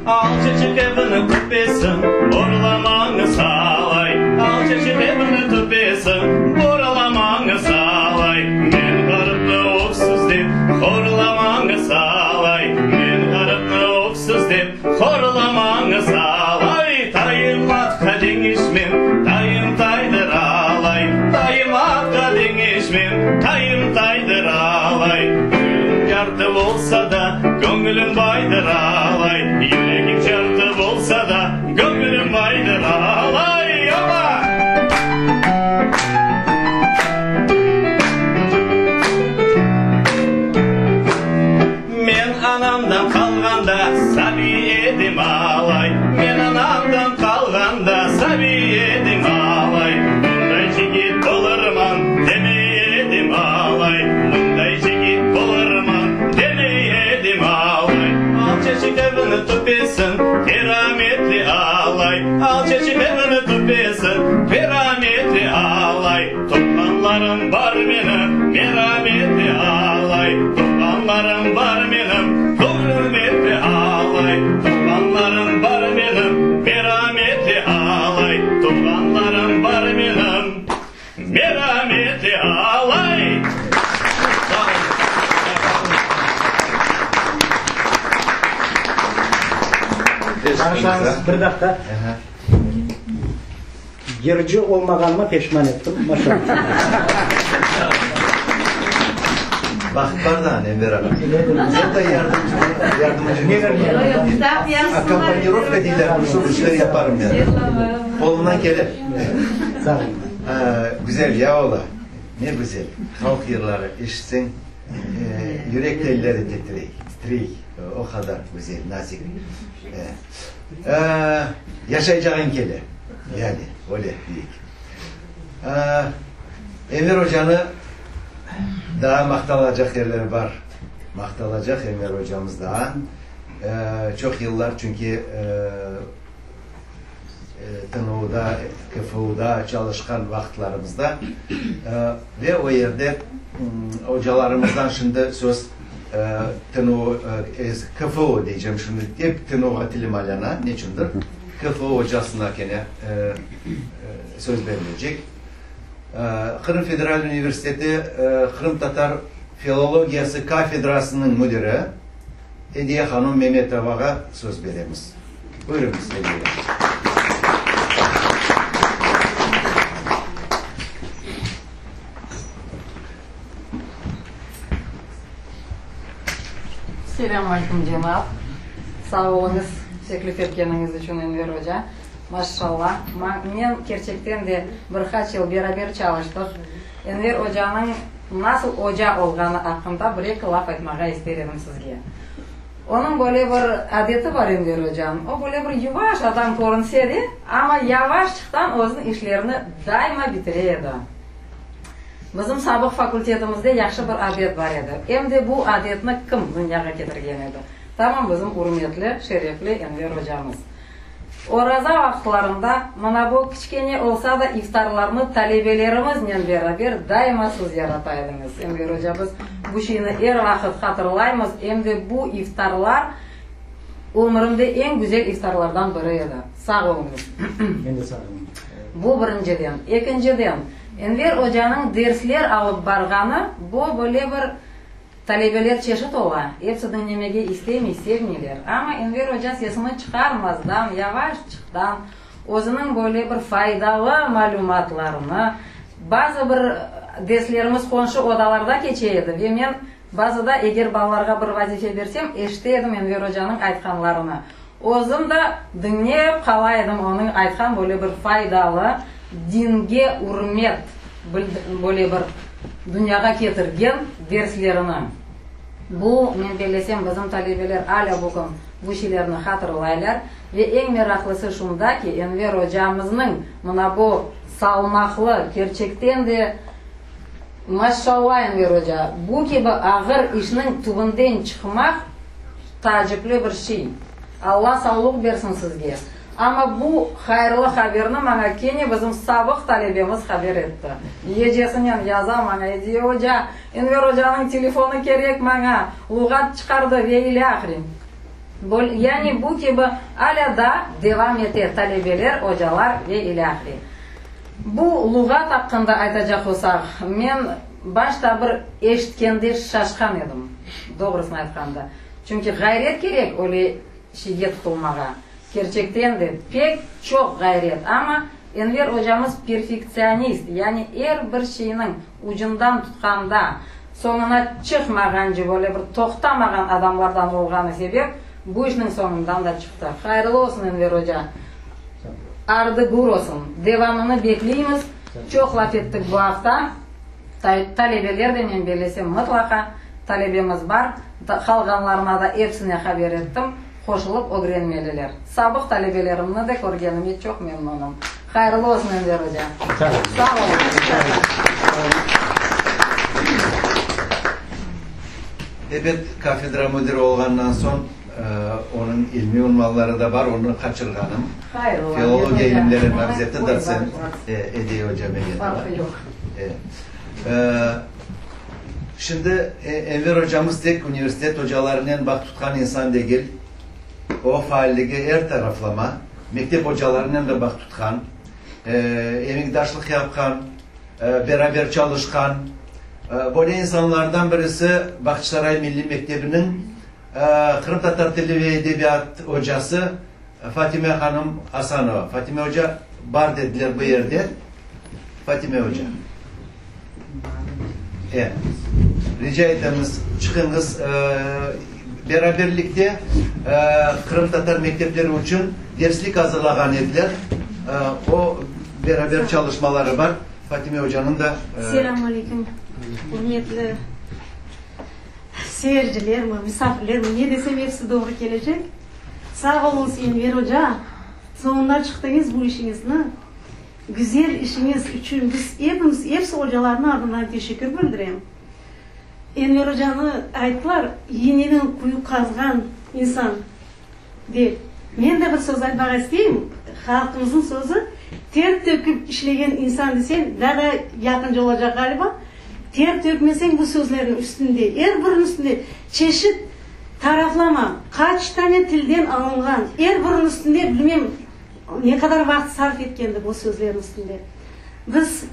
Alçaçıq evniñ töpesi, borlamanı salay. Alçaçıq evniñ töpesi, borlamanı salay. Men ğaripni öksüz dep, horlamanı salay. Men ğaripni öksüz dep, horlamanı salay. Tayım atqa deñişmem, tayım taydır alay. Tayım atqa deñişmem, tayım taydır alay. Yüregim yartı bolsa da, göñlüm baydır alay. Yüregim yartı bolsa da, göñlüm baydır alay. Oba! Men anamdan qalğanda sabiy edim alay, Men anamdan qalğanda sabiy edim alay, Bunday cigit bolurman demey edim alay, Bunday cigit bolurman demey edim alay. Alçaçıq evniñ töpesin kerametli alay, Alçaçıq evniñ töpesin kerametli alay. Tuvğanlarım bar menim, merametli alay, Tuvğanlarım bar menim, hürmetli alay, Tuvğanlarım bar menim, merametli alay, Tuvğanlarım bar menim, merametli alay. Bağışlañız, bir daqqa. Yırcı olmağanıma peşman ettim, maşallah. Vaqıt bar daa, Enver ağa. Sen de yardımcı, yardımcımız ol. Akkompanirovka deyler, şu bir şeyler yaparım men. Qolumdan kele. Sağ olun. Güzel ya ola. Ne güzel. Halq yırları eşitseñ, yürek telleri titrey, titrey. O qadar güzel, nazik. Yaşaycağıñ kele, yani, öyle deyik. Enver ocanı daa maqtalacaq yerleri bar. Maqtalacaq Enver ocamız daa. Çoq yıllar, çünki TNUda, KFUda çalışqan vaqıtlarımızda ve o yerde ocalarımızdan şimdi söz TNU, KFU deycem şimdi, ep TNUğa tilim aylana, neçündir, KFU ocasına kene söz berilecek. Qırım Federal Universiteti qırımtatar filologiyası kafedrasınıñ müdiri Ediye hanım Memetovağa söz beremiz. Buyurıñız, Ediye. Selâm aleyküm, cemaat! Sağ oluñız, teklif etkeniñiz içün, Enver oca. Maşşallah. Men kerçekten de bir qaç yıl beraber çalıştıq. Enver ocanıñ nasıl oca olğanı aqqında bir-eki laf aytmağa ister edim sizge. Onıñ böyle bir adeti bar Enver ocanıñ, o böyle bir yuvaş adam körünse de, amma yavaşçıqtan özüniñ işlerini daima bitire edi. Bizim sabıq fakultetimizde yahşı bir adet bar edi. Em de bu adetni kim dünyağa ketirgen edi? Tamam bizim ürmetli, şerefli Enver ocamız. Oraza vaqıtlarında mına bu kiçkene olsa da iftarlarnı talebelerimiznen beraber daima siz yarata ediñiz, Enver oca. Biz bu şeyni er vaqıt hatırlaymız, em de bu iftarlar ömürimde eñ güzel iftarlardan biri edi. Sağ oluñız. Men de sağ olun. Bu birinciden. Ekinciden, Enver ocanıñ dersler alıp barğanı, bu böyle bir Talebeler çeşit ola, epsi diñlemege istemey, sevmeyler. Amma Enver oca sesini çıqarmazdan, yavaşçıqtan özüniñ böyle bir faydalı malümatlarını, bazı bir derslerimiz qonşu odalarda keçe edi ve men bazıda eger balalarğa bir vazife bersem, eşite edim Enver ocanıñ aytqanlarını. Özüm de diñlep qala edim onıñ aytqan böyle bir faydalı, dinge ürmet böyle bir dünyağa ketirgen derslerini. Bu, men bellesem, bizim talebeler alâ bugün bu şeylerni hatırlaylar. Ve eñ meraqlısı şunda ki, Enver ocamıznıñ mına bu salmaqlı, kerçekten de, maşşalla, Enver oca, bu kibi ağır işniñ tübünden çıqmaq taacipli bir şey. Alla savluq bersin sizge. Amma bu hayırlı haberni maña kene bizim sabıq talebemiz haber etti. Gecesinen yaza maña, Ediye oca, Enver ocanıñ telefonı kerek maña, luğat çıqardı ve ilâhre. Yani bu kibi alâ daa devam ete talebeler, ocalar ve ilâhre. Bu luğat aqqında aytacaq olsaq, men başta bir eşitkende şaşqan edim, doğrusını aytqanda. Çünki ğayret kerek öyle şeyge tutulmağa. Kerçekten de, pek çoq ğayret, amma Enver ocamız perfektsionist, yani er bir şeyniñ ucundan tutqanda, soñuna çıqmağance, böyle bir toqtamağan adamlardan olğanı sebep, bu işniñ soñundan da çıqtı. Hayırlı olsun, Enver oca! Ardı gür olsun! Devamını bekleymiz. Çoq laf ettik bu aqta. Talebeler de, men bellesem, mıtlaqa talebemiz bar, qalğanlarına da epsine haber ettim. Qoşulıp ögrenmeliler. Sabıq talebelerimni de körgenime çoq memnunım. Hayırlı olsun, Enver oca. Sağ oluñ. Ebet, kafedra müdiri olğandan soñ, onıñ ilmiy unvanları da bar, onı qaçırğanım. Filologiya ilimleri namzeti, dotsent Ediye oca Memetova. Şimdi Enver ocamız tek universitet ocalarınen bağ tutqan insan degil. O, faalligi er taraflama, mektep ocalarınen de bağ tutqan, emekdaşlıq yapqan, beraber çalışqan. Böyle insanlardan birisi Bağçasaray milliy mektebiniñ qırımtatar tili ve edebiyat ocası Fatime hanım Asanova. Fatime oca bar dediler bu yerde. Fatime oca. E, rica etemiz, çıqıñız. Beraberlikte qırımtatar mektepleri içün derslik azırlağan ediler. O, beraber çalışmaları bar. Fatime ocanıñ da. Selâm aleyküm, ürmetli seyircilermi, misafirlermi, ne desem episi doğru kelecek. Sağ oluñız, Enver oca, soñuna çıqtıñız bu işiñizni. Güzel işiñiz içün biz epimiz, episi ocalarnıñ adından teşekkür bildirem. Enver ocanı ayttılar, iynenen quyu qazğan insan dep. Men de bir söz aytmağa isteyim, halqımıznıñ sözü, ter töküp işlegen insan deseñ, daa da yaqınca olacaq ğaliba. Ter tökmeseñ bu sözlerniñ üstünde, er biriniñ üstünde çeşit taraflama, qaç tane tilden alınğan, er biriniñ üstünde, bilmem, Ne qadar vaqıt sarf etkendir bu sözlerniñ üstünde. Biz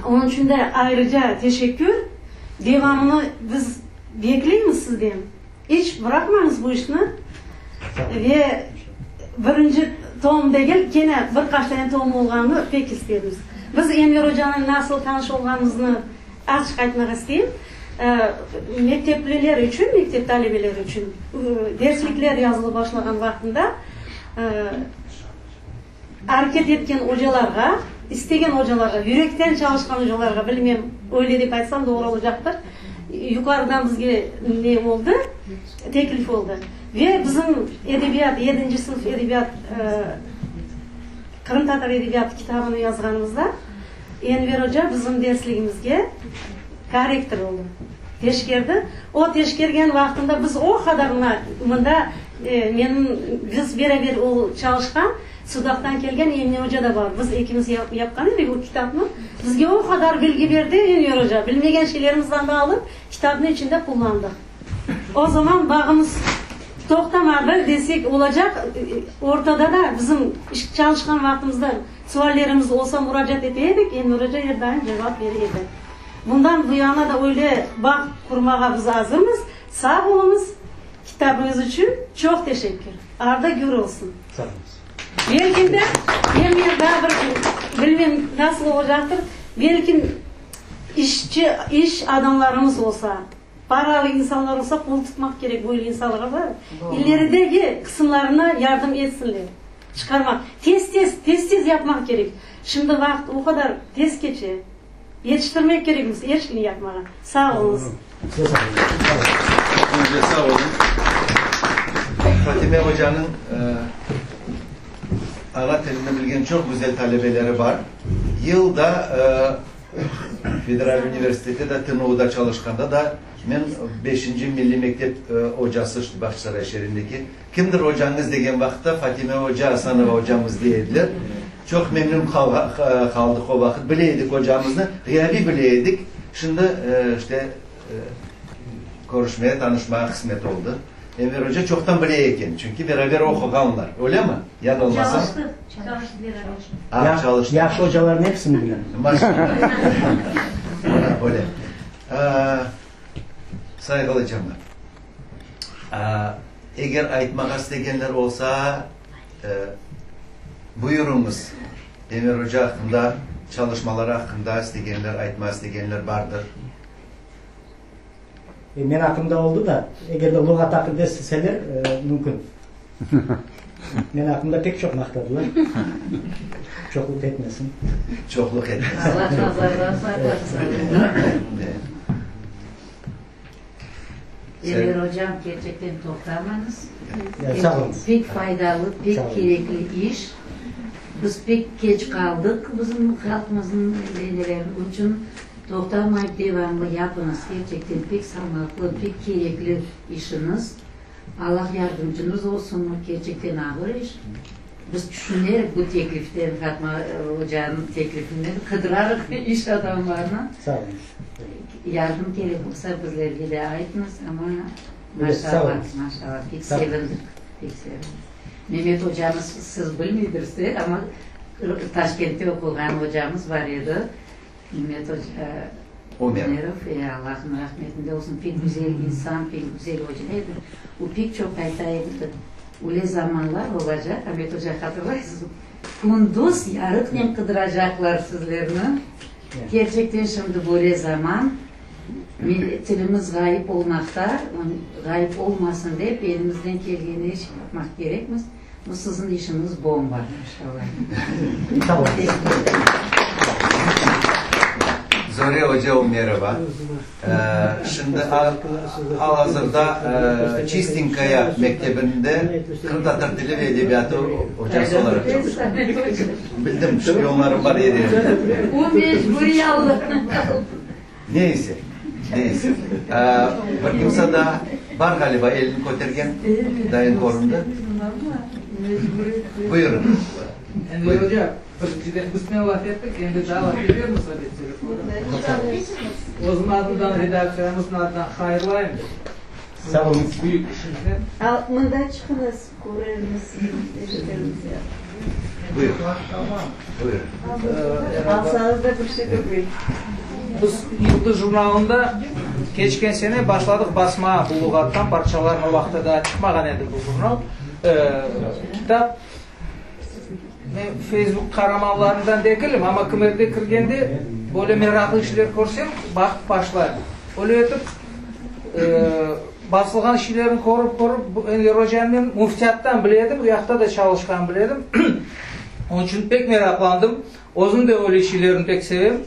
onıñ içün de ayrıca teşekkür. Devamını biz bekleymiz sizden. İç bıraqmañız bu işni. Ve birinci tom degil, kene bir qaç tane tom olğanını pek istermiz. Biz Enver ocanen nasıl tanış olğanımıznı azıcıq aytmağa isteyim. Mektepliler içün, mektep talebeleri içün derslikler yazılıp başlağan vaqtında Areket etken ocalarğa, istegen ocalarğa, yürekten çalışqan ocalarğa, bilmem, öyle dep aytsam doğru olacaqtır, yuqarıdan bizge ne oldı, teklif oldı. Ve bizim edebiyat, yedinci sınıf edebiyat, qırımtatar edebiyatı kitabını yazğanımızda. Enver oca bizim dersligimizge korrektor oldı, teşkerdi. O teşkergen vaqtında biz o qadar mına mında menim biz beraber o çalışqan Sudaqtan kelgen Emine oca da bar. Biz ekimiz yapqan edik o kitapnı. Bizge o qadar bilgi berdi Enver oca, bilmegen şeylerimizni anda alıp, kitapnıñ içinde qullandıq. O zaman bağımız toqtamadı desek olacaq. Ortada da bizim çalışqan vaqtımızda suallerimiz olsa muracaat ete edik, Enver oca er daim cevap bere edi. Bundan bu yana da öyle bağ qurmağa biz azırmız. Sağ oluñız, kitabıñız içün çoq teşekkür. Arda gür olsun. Sağ oluñız. Belki de, men men daa bir, bilmem nasıl olacaqtır, belki işçi, iş adamlarımız olsa, Paralı insanlar olsa qol tutmaq kerek böyle insanlarğa da, ilerideki qısımlarına yardım etsinler, çıqarmaq. Tez-tez, tez-tez yapmaq kerek. Şimdi vaqıt o qadar tez keçe. Yetiştirmek kerekmiz er şeyni yapmağa. Sağ oluñız. Siz de sağ oluñız. Önce sağ olun. Fatime ocanıñ ana tilini bilgen çoq güzel talebeleri bar. Yılda Federal universitette de, TMUda çalışqanda da men beşinci milliy mektep ocası, işte Bağçasaray şeerindeki, kimdir ocañız degen vaqıtta Fatime oca Asanova ocamız dey ediler. Çoq memnün qaldıq o vaqıt. Bile edik ocamıznı, ğıyabiy bile edik. Şimdi, işte, körüşmeye, tanışmağa qısmet oldı. Enver oca çoqtan bile eken, çünki beraber oquğanlar, öylemi? Yanılmasam. Çalıştıq, çalıştıq beraber. Ah, çalıştıq. Yahşı ocalarnıñ episini bilem. Maşallah. Öyle. Sayğılı cemaat, eger aytmağa istegenler olsa, buyurıñız, Enver oca aqqında, çalışmaları aqqında istegenler, aytmağa istegenler bardır. Men aqımda oldı da, eger de luğat aqqında isteseler, mümkün. Men aqımda pek çoq maqtadılar. Çoqluq etmesin. Çoqluq etmesin. Allah nazardan saqlasın. Enver ocam, kerçekten toqtamañız. Sağ oluñız. Pek faydalı, pek kerekli iş. Biz pek keç qaldıq bizim halqımıznıñ nelerini içün. Toqtamayıp devamlı yapıñız, kerçekten pek salmaqlı, pek kerekli işiñiz. Allah yardımcıñız olsun, bu kerçekten ağır iş. Biz tüşünerik bu tekliften, Fatma ocanıñ teklifinden, qıdırarıq iş adamlarını. Sağ oluñız. Yardım kerek olsa bizlerge de aytıñız, amma maşallah, maşallah, pek sevindik, pek sevindik. Memet ocamız siz bilmeydirsiz, amma Taşkentte oquğan ocamız bar edi. Memet oca Ömerov, e, Allahnıñ rahmetinde olsun, pek güzel insan, pek güzel oca edi. O pek çoq ayta edi, öyle zamanlar olacaq, Amet oca hatırlaysızmı, kündüz yarıqnen qıdıracaqlar sizlerni. Kerçekten şimdi böyle zaman, tilimiz ğayıp olmaqta, ğayıp olmasın dep elimizden kelgeni iş yapmaq kerekmiz. Bu siziñ işiñiz bomba, maşallah. Sağ oluñız. Zore oca Umerova, şimdi al-azırda Çistinkaya mektebinde qırımtatar tili ve edebiyatı ocası olaraq çalışa. Bildim, şpiyonlarım bar er yerde. O mecburiy aldı. Neyse, neyse. Bir kimse daa bar ğaliba, elini kötergen dayın köründi. Buyurıñ. Enver oca, birinciden biz senen laf ettik, endi daa laf etermiz ebet telefonda. Özüm adımdan, redaktsiyamıznıñ adından hayırlayım. Sağ oluñız. Büyük işiñiznen. Mında çıqıñız, körermiz, eşitermiz. Buyur. Buyur. Alsañız da bir şey degil. Biz Yıldız jurnalında keçken sene başladıq basmağa bu luğattan parçalarnı, o vaqıtta daa çıqmağan edi bu jurnal, kitap. Men Feysbuk qaramanlarından degilim, amma kimerde kirgende böyle meraqlı işler körsem, baqıp başlayım. Öyle etip, basılğan şeylerni körip-körip, Enver ocanı men müftiyattan bile edim, uyaqta da çalışqanını bile edim. Onıñ içün pek meraqlandım. Özüm de öyle şeylerni pek sevem,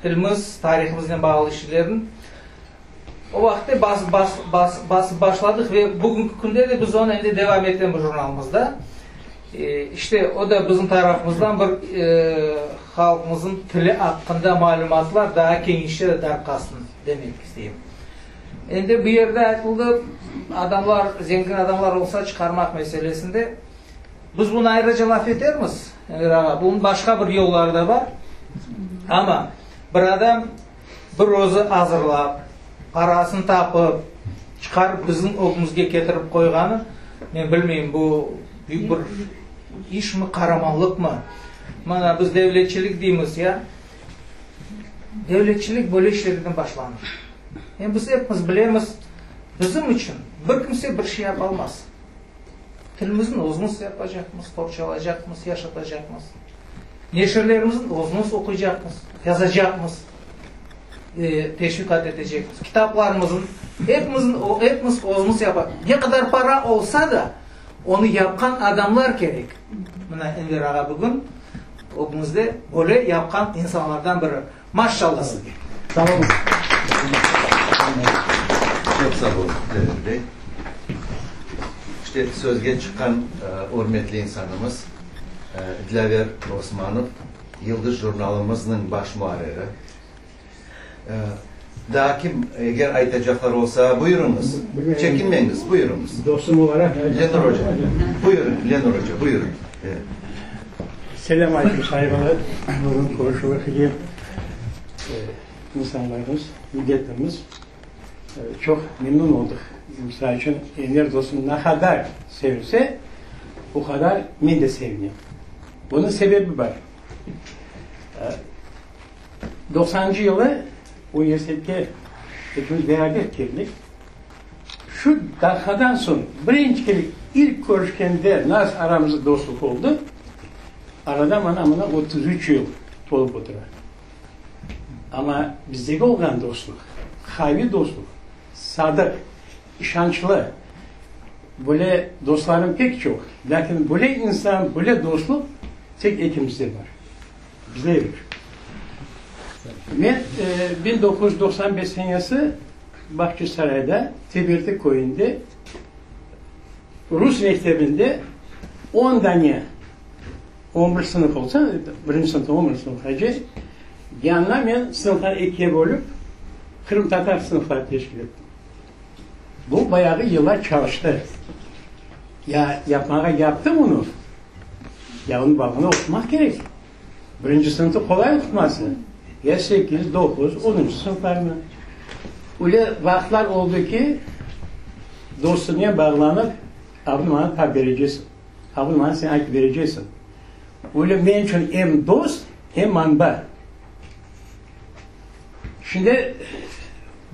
tilimiz, tarihımıznen bağlı şeylerni. O vaqıtte bas, bas, bas, basıp başladıq ve bugünki künde de biz onı endi devam etemiz jurnalımızda. İşte, o da bizim tarafımızdan bir. halqımıznıñ tili aqqında malümatlar daa kenişçe darqasın demek isteyim. Endi bu yerde aytıldı, adamlar, zengin adamlar olsa çıqarmaq meselesinde. Biz bunı ayrıca laf etermiz, Enver ağa, bunıñ başqa bir yolları da bar. Amma bir adam bir özü azırlap, parasını tapıp, çıqarıp bizim ögümizge ketirip qoyğanı, men bilmeyim, bu büyük bir işmi, qaramanlıqmı? Mana biz devletçilik deymiz ya. Devletçilik böyle işlerden başlanır. Em biz epimiz bilemiz, bizim içün bir kimse bir şey yapalmaz. Tilimizni özümiz yapacaqmız, qorçalaycaqmız, yaşatacaqmız. Neşirlerimizni özümiz oquycaqmız, yazacaqmız, teşviqat etecekmiz. Kitaplarımıznı epimizin, epimiz özümiz yapa. Ne qadar para olsa da, onı yapqan adamlar kerek. Mına Enver ağa bugün ögümizde böyle yapqan insanlardan biri. Maşşalla sizge! Sağ oluñ. Çoq sağ oluñ, Devrim bey. İşte, sözge çıqqan ürmetli insanımız Dilâver Osmanov, Yıldız jurnalımıznıñ baş muarriri. Daa kim, eger aytacaqlar olsa, buyurıñız, çekinmeñiz, buyurıñız. Dostum olaraq. Lenur oca, buyurıñ, Lenur oca, buyurıñ. Selâm aleyküm, sayğılı bugün körüşüvge insanlarımız, milletimiz. Çoq memnun oldıq. Misal içün, Enver dostum ne qadar sevinse, o qadar men de sevinem. Bunıñ sebebi bar. Doqsanıncı yılı universitetke ekimiz beraber keldik. Şu daqiqadan soñ birinci kere ilk körüşkende nasıl aramızda dostluq oldı, arada mana-mına 33 yıl tolıp otura. Amma bizdeki olğan dostluq, qaviy dostluq, sadıq, işançlı, böyle dostlarım pek çoq, lâkin böyle insan, böyle dostluq tek ekimizde bar. Bizde yoq. Men 1995 senesi Bağçasarayda, Teberti köyünde, rus mektebinde on dane, on bir sınıf olsa, birinci sınıftan on bir sınıfqace, yanına men sınıfları ekiye bölip, qırımtatar sınıfları teşkil ettim. Bu bayağı yıllar çalıştı. Ya yapmağa yaptım onı, Ya onı balğına oqutmaq kerek. Birinci sınıfta qolay oqutması. Ya sekiz, doquz, onuncu sınıflarnı. Öyle vaqıtlar oldı ki, dostunen bağlanıp, a bunı maña tap berecesiñ, a bunı maña sen aytıp berecesiñ. Öyle men içün em dost, em manba. Şimdi,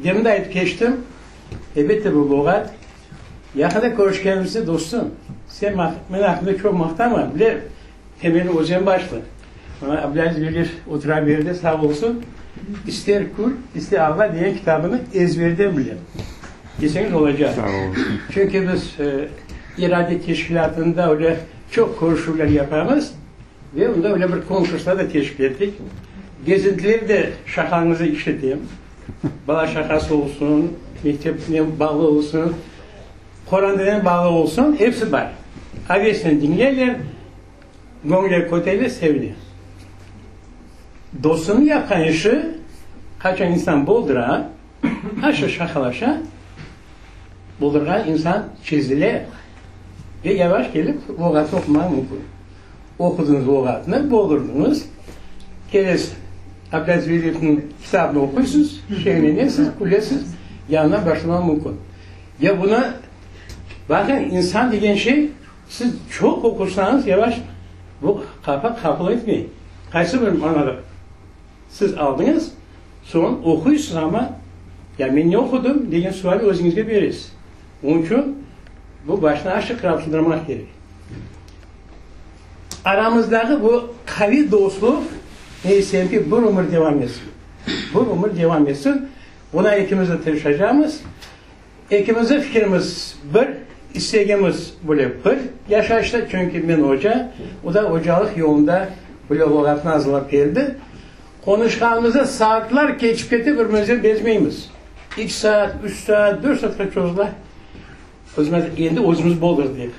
demin de aytıp keçtim, elbette bu luğat. Yaqında körüşkenimizde, dostum, sen meni aqqımda çoq maqtama, bile, temeli Özenbaşlı. Mana Ablâziz Veliyev otura berdi, sağ olsun, İster kül, ister ağla degen kitabını ezberden bilem. Deseñiz olacaq. Sağ olsun. Çünki biz İrade teşkilâtında öyle çoq körüşüvler yapamız ve onda öyle bir konkurslar da teşkil ettik. Gezintiler de şaqañızı işletem. Bala şaqası olsun, mektepnen bağlı olsun, qorantanen bağlı olsun, episi bar. Avesnen diñleyler, göñülleri köterile, sevine. Dostunıñ yapqan işi, qaçan insan boldura, aşı şaqalaşa, boldurğan insan çezile ve yavaş kelip luğatnı oqumağa mümkün. Oqudıñız luğatnı, boldurdıñız, kelesiz, Ablâziz Veliyevniñ kitabını oquysız, şeñlenesiz, külesiz, yañıdan başlamağa mümkün. Ya bunı, baqıñ, insan degen şey, siz çoq oqursañız, yavaş bu qafa qabul etmey. Qaysı bir manada siz aldıñız, soñ oquysız, amma ya men ne oqudım degen suali özüñizge beresiz. Onıñ içün bu başını açıq qıratıldırmaq kerek. Aramızdaki bu qaviy dostluq, men isteyim ki, bir ömür devam etsin. Bir ömür devam etsin. Buna ekimiz de tırışacaqmız. Ekimizniñ fikrimiz bir, istegimiz böyle bir yaşayışta, çünki men oca, o da ocalıq yolunda böyle luğatnı azırlap keldi. Qonuşqanımızda saatlar keçip kete, bir-birimizden bezmeymiz. İki saat, üç saat, dört saatqa çozula. Özümiz endi özümiz boldurdıq.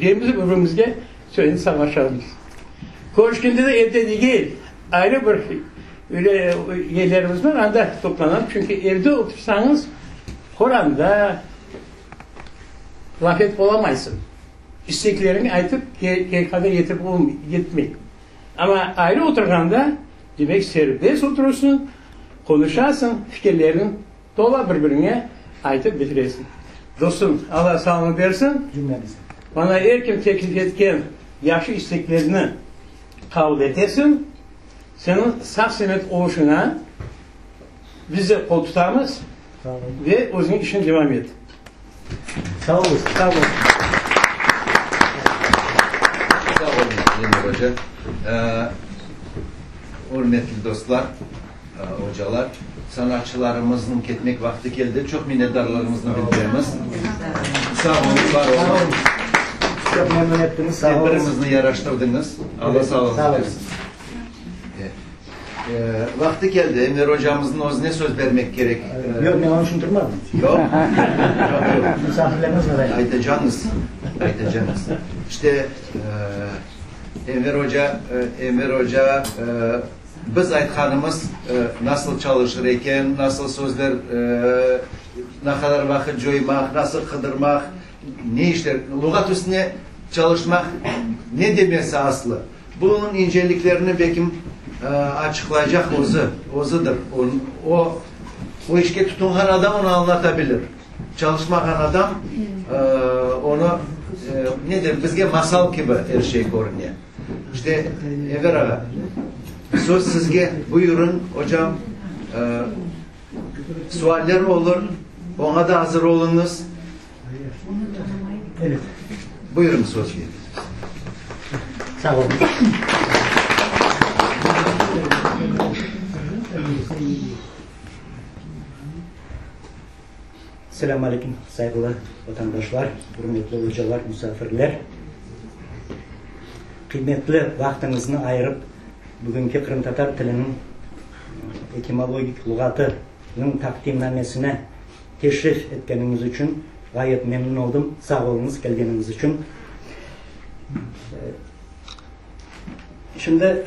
Deymiz bir-birimizge, Sö, endi sağlaşamız. Körüşkende de evde degil, ayrı bir öyle yerlerimiz bar, anda toplanamız. Çünki evde otursañız, qoranda laf etip olamaysıñ. İstekleriñni aytıp, kerek qadar yetip olmay, yetmey. Amma ayrı oturğanda, demek, serbest oturırsıñ, qonuşasıñ, fikirleriñ tola bir-biriñe aytıp bitiresiñ. Dostum, Alla sağlıq bersin. Cümlemize. Maña er kim teklif etken yahşı isteklerni qabul etesiñ. Seniñ sağ-selâmet oluşıña biz de qol tutamız ve özüñniñ işiñni devam et. Sağ oluñız. Sağ oluñ. Sağ oluñ, Lenur oca. Ürmetli dostlar, ocalar, sanatçılarımıznıñ ketmek vaqtı keldi. Çoq minnetdarlığımıznı bildiremiz. Sağ oluñ, var oluñ. Çoq memnün ettiñiz, sağ oluñız. Tedbirimizni yaraştırdıñız. Alla sağlığıñıznı bersin. Vaqtı keldi, Enver ocamıznıñ özüne söz bermek kerek. Yoq, men onıñ içün turmadım. Yoq? Yoq, yoq. Misafirlerimiz var. Aytacañız, aytacañız. İşte, Enver oca, Enver oca, biz aytqanımız nasıl çalışır eken, nasıl sözler, ne qadar vaqıt coymaq, nasıl qıdırmaq, ne işler, luğat üstüne çalışmaq ne demesi aslı? Bunıñ inceliklerini bekim açıqlaycaq özü, özüdir. O, o işke tutunğan adam onı añlata bilir. Çalışmağan adam onı, ne der, bizge masal kibi er şey körüne. İşte, Enver ağa, söz sizge, buyurıñ, ocam, sualler olur, oña da azır oluñız. Evet. Buyurıñ sözge. Sağ olun. Selâm aleyküm, sayğılı vatandaşlar, ürmetli ocalar, musafirler. Qıymetli vaqtıñıznı ayırıp, bugünki qırımtatar tiliniñ etimologik luğatınıñ taqdimnamesine Teşrif etkeniñiz içün ğayet memnün oldım. Sağ oluñız kelgeniñiz içün. Şimdi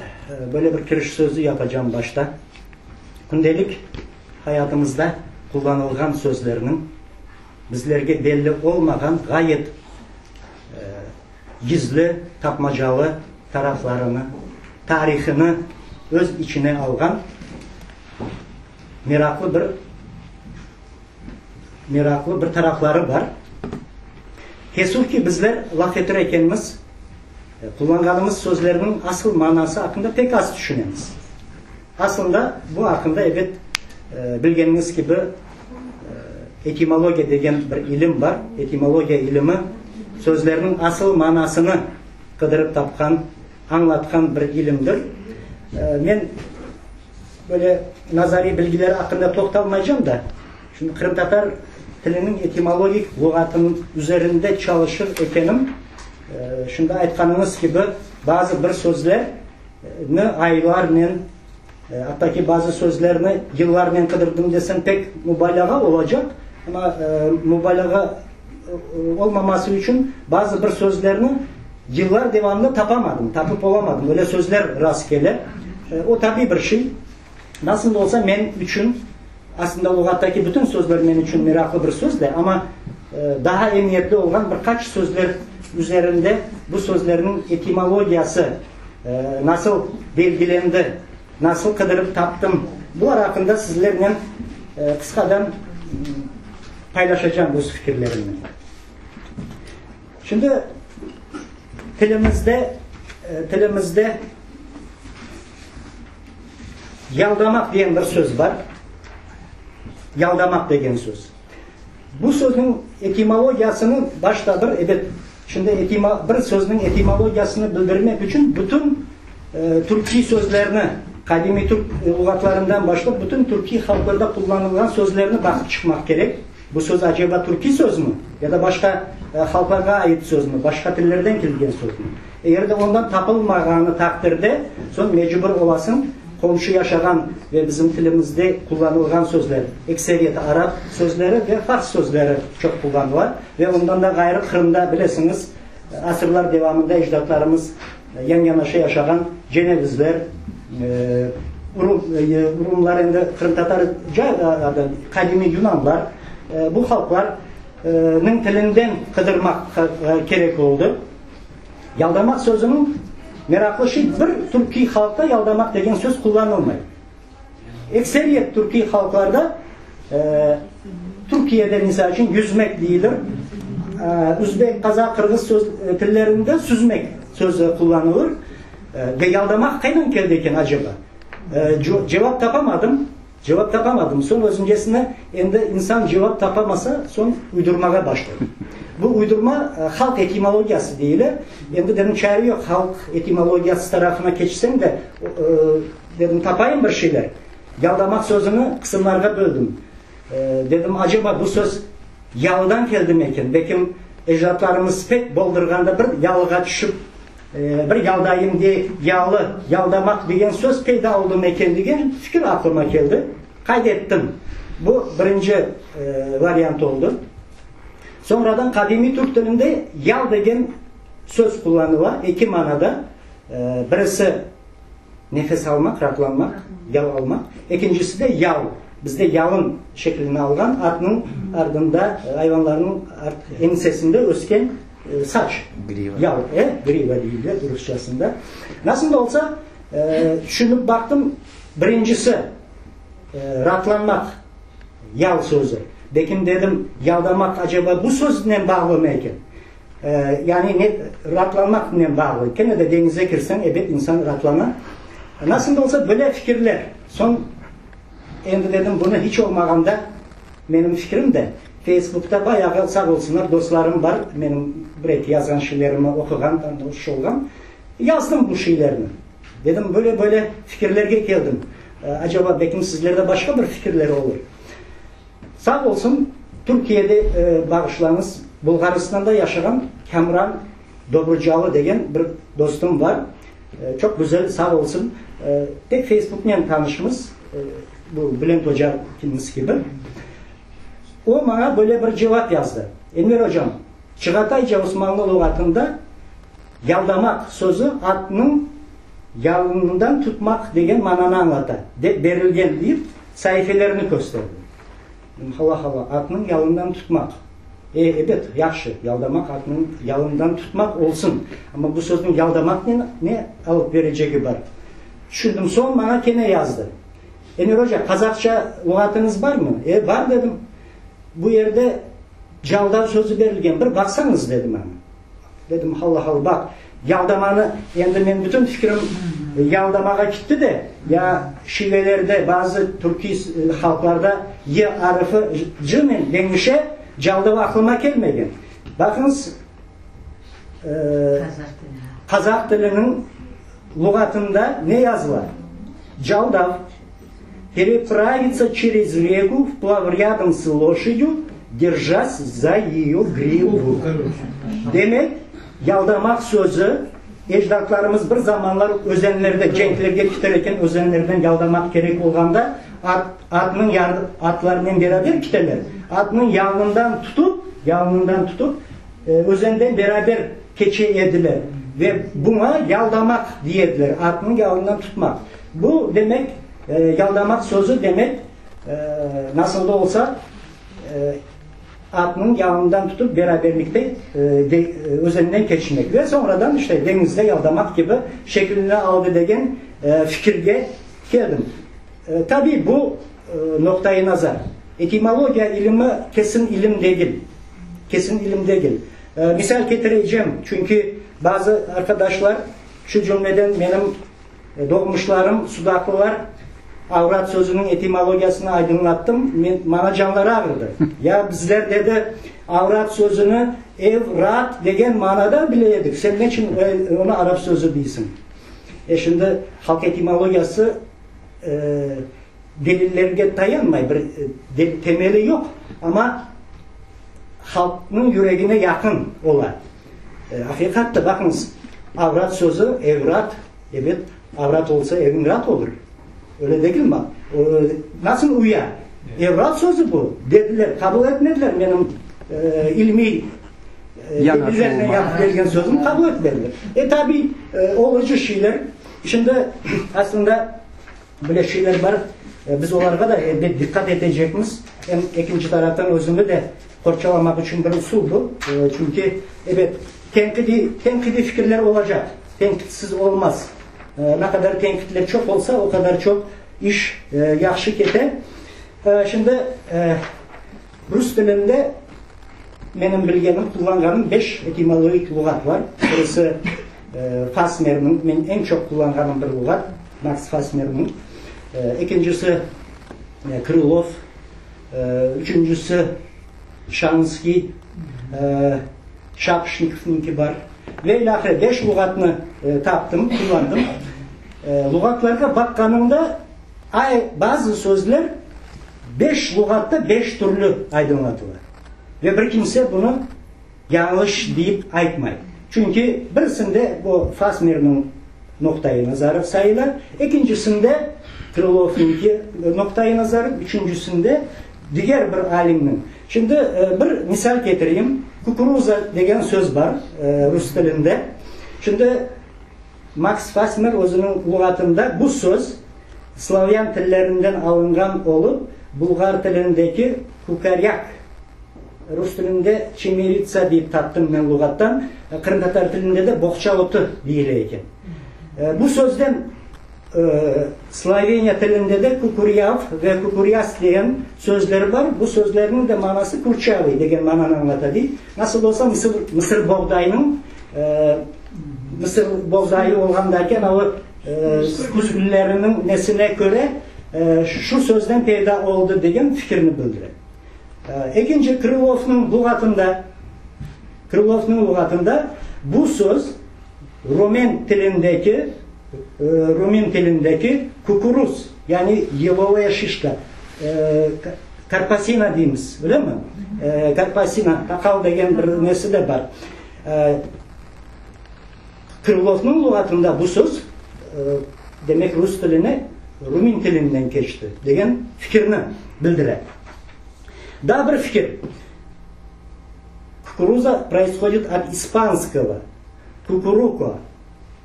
böyle bir kiriş sözü yapacağım başta. Kündelik hayatımızda qullanılğan sözlerniñ bizlerge belli olmağan ğayet gizli, tapmacalı taraflarını, tarihini öz içine alğan Meraqlı bir meraqlı bir tarafları bar. Teessüf ki, bizler laf etir ekenmiz, qullanğanımız sözlerniñ asıl manası aqqında pek az tüşünemiz. Aslında, bu aqqında, ebet, bilgeniñiz kibi, etimologiya degen bir ilim bar. Etimologiya ilimi sözlerniñ asıl manasını qıdırıp tapqan, añlatqan bir ilimdir. Men Böyle nazariy bilgiler aqqında toqtalmaycam da, şimdi qırımtatar tiliniñ etimologik luğatınıñ üzerinde çalışır ekenim, şimdi aytqanıñız kibi, bazı bir sözlerni aylarnen, atta ki bazı sözlerni yıllarnen qıdırdım desem pek mubalâğa olacaq, amma mubalâğa olmaması içün bazı bir sözlerni yıllar devamında tapamadım, tapıp olamadım. Öyle sözler rast kele. O tabiy bir şey. Nasıl da olsa men içün, aslında luğattaki bütün sözler men içün meraqlı bir söz de, amma daha emiyetli olğan bir qaç sözler üzerinde bu sözlerniñ etimologiyası nasıl belgilendi, nasıl qıdırıp taptım, bular aqqında sizlernen qısqadan paylaşacağım öz fikirlerimni. Şimdi tilimizde tilimizde yaldamaq degen bir söz bar. Yaldamaq degen söz. Bu sözniñ etimologiyasını başta bir, ebet, şimdi etima, bir sözniñ etimologiyasını bildirmek içün bütün e, türkiy sözlerni, qadimiy türk luğatlarından başlap bütün türkiy halqlarda qullanılğan sözlerni baqıp çıqmaq kerek. Bu söz aceba türkiy sözmi ya da başqa halqlarğa ait sözmi, başqa tillerden kelgen sözmi? Eger de ondan tapılmağanı taqdirde, soñ mecbur olasıñ qomşu yaşağan ve bizim tilimizde qullanılğan sözler, ekseriyeti arap sözleri ve fars sözleri çoq qullanıla ve ondan da ğayrı Qırımda, bilesiñiz, asırlar devamında ecdatlarımız. Yan-yanaşa yaşağan cenevizler, rum, rumlar endi qırımtatarca adı, qadimiy yunanlar, bu halqlarnıñ tilinden qıdırmaq kerek oldı. Yaldamaq sözüniñ meraqlı şey, bir türkiy halqta yaldamaq degen söz qullanılmay. Ekseriyet türkiy halqlarda, Türkiyede, misal içün, yüzmek deyilir. Üzbek, qazaq, qırğız söz tillerinde süzmek sözü qullanılır. Ve yaldamaq qaydan keldi eken aceba? Cevap tapamadım. Cevap tapamadım. Soñ özümcesine endi insan cevap tapamasa, soñ uydurmağa başlay. Bu uydurma halq etimologiyası deyile. Endi dedim, çare yoq, halq etimologiyası tarafına keçsem de, Dedim, tapayım bir şeyler. Yaldamaq sözüni qısımlarğa böldim. Dedim, aceba bu söz yalıdan keldimi eken? Belkim ecdatlarımız pek boldurğanda bir yalığa tüşip, bir yaldayım dey, yalı, yaldamaq degen söz peyda oldumı eken degen fikir aqlıma keldi. Qayd ettim. Bu birinci variant oldı. Soñradan qadimiy türk tilinde yal degen söz qullanıla eki manada. Birisi Nefes almaq, raatlanmaq, yal almaq. Ekincisi de yal. Bizde yalın şeklini alğan atnıñ ardında, ayvanlarnıñ art eñsesinde ösken saç. Griva. Yal, e, griva deyile rusçasında. Nasıl da olsa, tüşünip baqtım, birincisi, raatlanmaq, yal sözü. Bekim dedim, yaldamaq acaba bu söznen bağlımı eken? Yani ne, raatlanmaqnen bağlı. Kene de deñizge kirseñ, ebet, insan raatlana. Nasıl da olsa, böyle fikirler. Soñ, endi dedim, bunı hiç olmağanda, menim fikrim de, Feysbukta bayağı, sağ olsunlar, dostlarım bar, menim bir-eki yazğan şeylerimi oquğan, tanış olğan. Yazdım bu şeylerni. Dedim, böyle-böyle fikirlerge keldim. Acaba, belkim sizlerde başqa bir fikirler olur. Sağ olsun, Türkiyede, bağışlañız, Bulğaristanda yaşağan Kamran Dobrucalı degen bir dostum bar. Çoq güzel, sağ olsun. Tek Feysbuknen tanışmız, bu Bülent ocamız kibi. O maña böyle bir cevap yazdı, Enver ocam, Çığatayca Osmanlı luğatında yaldamaq sözü atnıñ yalınından tutmaq degen mananı añlata, dep berilgen, deyip, Saifelerini kösterdi. Hala-hala, atnıñ yalından tutmaq. E, ebet, yahşı, yaldamaq atnıñ yalından tutmaq olsun. Amma bu sözniñ yaldamaqnen ne alıp berecegi bar? Tüşündim. Soñ maña kene yazdı. Emir oca, qazaqça luğatıñız barmı? E, bar, dedim. Bu yerde jaldav sözü berilgen, bir baqsañız, dedi maña. Dedim, Halla-hal, baq, yaldamanı, endi men bütün fikrim yaldamağa kitti de, ya şivelerde, bazı türkiy halqlarda y arıfı c-nen deñişe, jaldav aqlıma kelmegen. Baqıñız, qazaq tiliniñ luğatında ne yazıla? Jaldav, perepravиться через реку vplav rядом с лошадью, держась за ее гриву. Demek, yaldamaq sözü, ecdatlarımız bir zamanlar özenlerde, cenklerge kiter eken özenlerden yaldamaq kerek olğanda, at, atnıñ atlarnen beraber kiteler, atnıñ yalından tutıp, yalından tutıp, özenden beraber keçe ediler ve buña yaldamaq dey ediler, atnıñ yalından tutmaq. Bu, demek, yaldamaq sözü, demek, nasıl da olsa, atnıñ yalından tutıp beraberlikte özenden keçmek ve soñradan, işte, deñizde yaldamaq kibi şeklini aldı degen fikirge keldim. Tabiy, bu noqtai nazar. Etimologiya ilimi kesin ilim degil. Kesin ilim degil. Misal ketirecem, çünki bazı arqadaşlar, şu cümleden menim Doğmuşlarım, sudaqlılar, avrat sözüniñ etimologiyasını aydınlattım, men, maña canları ağırdı. Ya bizler, dedi, avrat sözüni ev, raat degen manada bile edik, sen neçün onı arap sözü deysiñ? E, şimdi halq etimologiyası delillerge tayanmay, bir temeli yoq, amma halqnıñ yüregine yaqın ola. Aqiqatta, baqıñız, avrat sözü, evrat, ebet, avrat olsa, eviñ raat olur. Öyle degilmi? Nasıl uya? Evrat sözü bu, dediler, qabul etmediler menim ilmiy. Kendilerine yapıp bergen sözüni qabul etmediler. E, tabiy, olucı şeyler. Şimdi, aslında, böyle şeyler bar, biz olarğa da elbet diqqat etecekmiz. Em ekinci taraftan özüni de qorçalamaq içün bir usul bu. Çünki, ebet, tenqidiy, tenqidiy fikirler olacaq, tenqidsiz olmaz. Ne qadar tenqidler çoq olsa, o qadar çoq iş yahşı kete. Şimdi, rus tilinde menim bilgenim, qullanğanım beş etimologik luğat bar. Birisi Fasmerniñ, men eñ çoq qullanğanım bir luğat, Maks Fasmerniñ. Ekincisi Krılov, üçüncisi Şanskiy, Şapşnikovnıñki bar ve ilâhre. Beş luğatnı taptım, qullandım. Luğatlarğa baqqanımda bazı sözler beş luğatta beş türlü aydınlatıla ve bir kimse bunı yañlış deyip aytmay. Çünki birisinde bu Fasmerniñ noqta-i nazarı sayıla, ekincisinde Krılovnıñki noqta-i nazarı, üçüncisinde diger bir alimniñ. Şimdi bir misal ketireyim. Kukuruza degen söz bar rus tilinde. Şimdi Maks Fasmer özüniñ luğatında bu söz slavyan tillerinden alınğan olıp, bulğar tilindeki kukaryak, rus tilinde çemeritsa deyip taptım men luğattan, qırımtatar tilinde de boğça otu deyile eken. Bu sözden Sloveniya tilinde de kukuryav ve kukuryas degen sözler bar, bu sözlerniñ de manası kurçavıy degen mananı añlata dey. Nasıl olsa mısır, mısırboğdaynıñ, mısır boğdayı olğandaki anavı küzgüleriniñ nesine köre şu sözden peyda oldı degen fikirni bildire. Ekinci Krılovnıñ luğatında, Krılovnıñ luğatında bu söz romen tilindeki, rumin tilindeki kukuruz, yani yelovaya şişka, karpasina deymiz, öylemi? Karpasina, qaqal degen bir nesi de bar. Krılovnıñ luğatında bu söz, demek, rus tiline rumin tilinden keçti, degen fikirni bildire. Daa bir fikir, Kukuruza proishodit ot ispanskogo kukuruko,